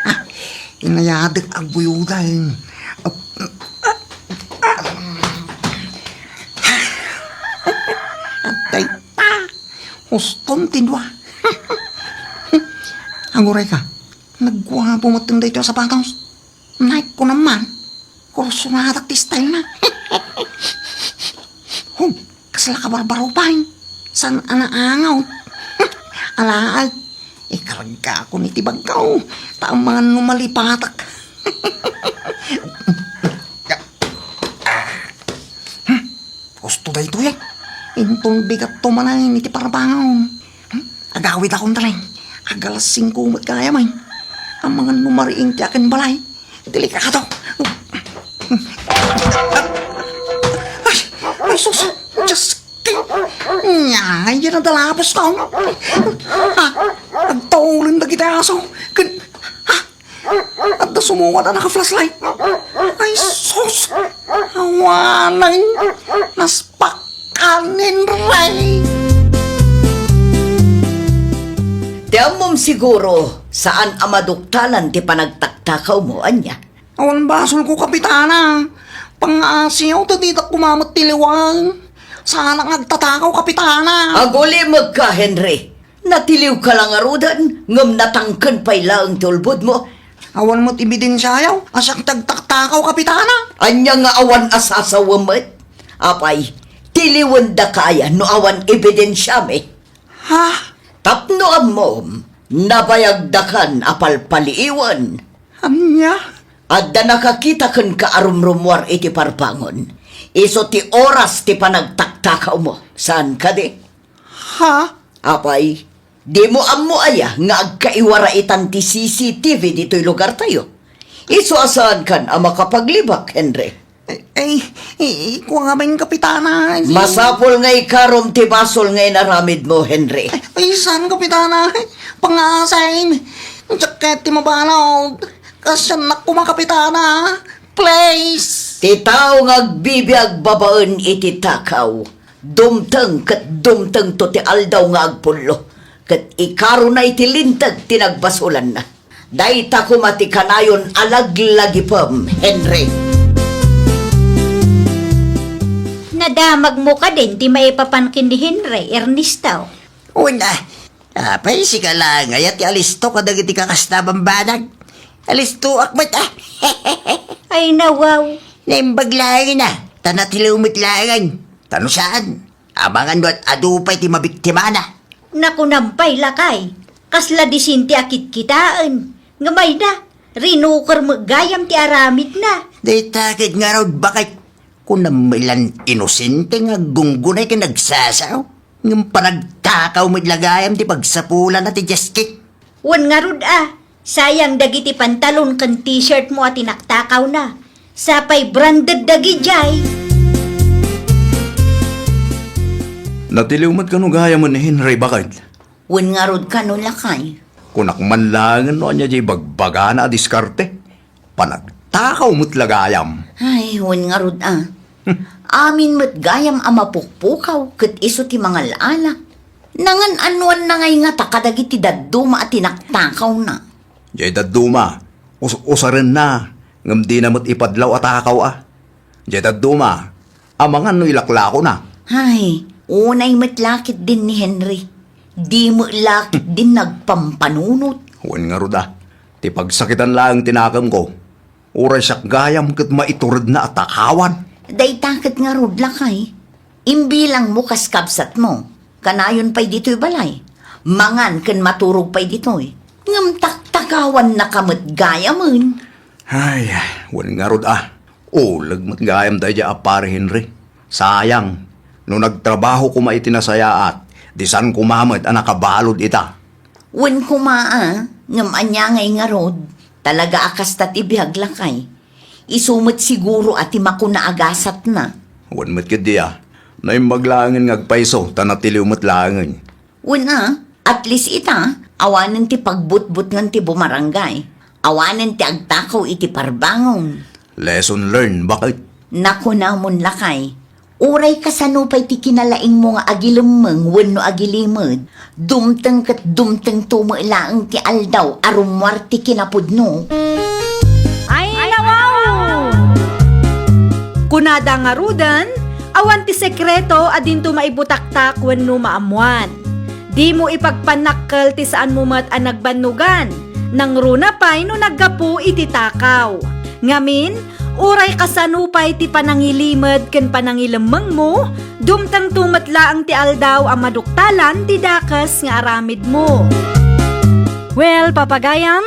Ah, Inayadek a guyudan. Dayta, uston ti dua. Aguray ka, nagguapo met daytoy a sapatos. Nike ko naman. Kursunadak ti style na. Hum, kasla ka barbaro pay. Saan a naangaw? Alaal. Ikaragakon iti bagko. Ta amangan no malipatak. Gusto daytoy, eh. Inton bigat to manen iti parbangon. Hmm? Agawid akon talay. Agalas singko met gayam, eh. Amangan no mariing ti akin balay. Delikado. Ay, ay, sus. Diyos ko. Nya, yan ang dalapos ko. Ah, agtaulen dagiti aso. Ken, ah, adda sumungad a naka-flashlight. Ay, sus. Awanen. Naspak. Kanin ray. Ti ammom siguro, saan a maduktalan ti panagtaktakawmo, ania? Awan basolko, Kapitana. Pangaasiyo ta ditak kumamet ti liwang. Saanak nga agtatakaw, Kapitana. Agulimegka, Henry. Natiliwka la ngaruden, ngem natangken pay laeng ti ulbodmo. Awan met ebidensiayo a siak ti agtaktakawmi, Kapitana. Ania nga awan a sasawem met? Apay, tiliwendaka aya no awan ebidensiami? Ha? Tapno ammom, nabayagdakan a palpaliiwen. Ania? Adda nakakita kenka a rumrumuar iti parbangon. Isu ti oras ti panagtaktakawmo. Saan kadi? Ha? Apay, dimo ammo aya nga agkaiwaraitan ti C C T V ditoy lugartayo? Isu a saankan a makapaglibak, Henry. Ay, ay, ay, kua ngamin, Kapitana. Masapul nga ikarom ti basol nga inaramidmo, Henry. Ay, ay, saan, Kapitana? Pangasim. Diak ket ti mabalud. Kaasiannak koma, Kapitana. Please. Ti tao nga agbibiag babaen iti takaw, dumteng ket dumtengto ti aldaw nga agpullo, ket ikarona iti linteg ti nagbasolanna. Dayta koma ti kanayon a laglagipem, Henry. Nadamagmo kadin ti maipapan ken ni Henry, Ernesto? Una, apay, sika laeng aya ti alisto kadagiti kakasta a bambanag? Alistoak met, ah. Ay, nawaw. Naimbag laengen a, ta natiliw met laengen. Ta no saan, amangan no ad-adu pay ti mabiktimana. Nakunam pay, lakay. Kasla disin ti akitkitaen. Ngem ay da, rinuker met gayam ti aramidna. Dayta ket ngarud, baket. Kunam met lan inosente nga aggunggunay ken agsasao. Ngem panagtakaw met la gayam ti pagsapulanna ti Dios ket. Wen ngarud a, sayang dagiti pantalon ken t-shirt mo a tinaktakawna. Sapay branded dagidiay. Natiliw met kano gayam ni Henry, baket? Wen ngarud kano, lakay? Kunak man laengen no ania diay bagbagana a diskarte. Panagtakaw met la gayam. Ay, wen ngarud a. Hmm. Amin met gayam a mapukpukaw ket isu ti mangal-ala. Nangan-anuanna ngay ngata kadagiti dadduma a tinaktakawna? Diay dadduma, us-, usarenna, ngem dina met ipadlaw a takaw a. Diay dadduma, amangan no ilaklakona. Ay, unay met la ketdin ni Henry. Di met la ketdin nagpampanunot. Wen ngarud a, ti pagsakitan laeng ti nakemko. Uray siak gayam ket maituredna a takawan. Dayta ket ngarud, lakay. Imbilangmo kas kabsatmo. Kanayon pay ditoy balay. Mangan ken maturog pay ditoy. Ngem taktakawannaka met gayamen. Ay, wen ngarud a. Uleg met gayam daydiay a Pari Henry. Sayang, no nagtrabaho koma iti nasayaat, di saan koma met a nakabalud ita. Wen koma a, ngem ania ngay ngarud? Talaga a kasta ti biag, lakay. Isu met siguro a ti makuna a gasatna. Wen met ketdi a, naimbag laengen nga agpayso ta natiliw met laengen. Wen a, at least ita, awanen ti pagbutbutngen ti bumarangay. Awanen ti agtakaw iti parbangon. Lesson learned, baket? Nakunamon, lakay. Uray kasano pay ti kinalaingmo nga agilemmeng wenno agilimed, dumteng ket dumtengto met laeng ti aldaw a rummuar ti kinapudno. Kunada ngaruden, awan ti sekreto a dinto maibutaktak wenno maammoan. Dimo ipagpannakkel ti saanmo met a nagbannogan. Nangruna pay no naggapu iti takaw. Ngamin, uray kasano pay ti panangilimed ken panangilemmengmo, dumtengto met laeng ti aldaw a maduktalan ti dakes nga aramidmo. Well, papagayam,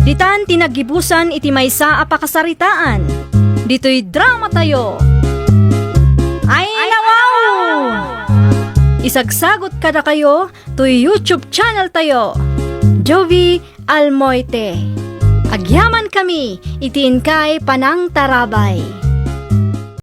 ditan ti naggibusan iti maysa a pakasaritaan. Ditoy drama tayo. Ay, nawaw! Isagsagot kadakayo toy YouTube channel tayo, Jovie Almoite. Agyaman kami iti inkay panangtarabay.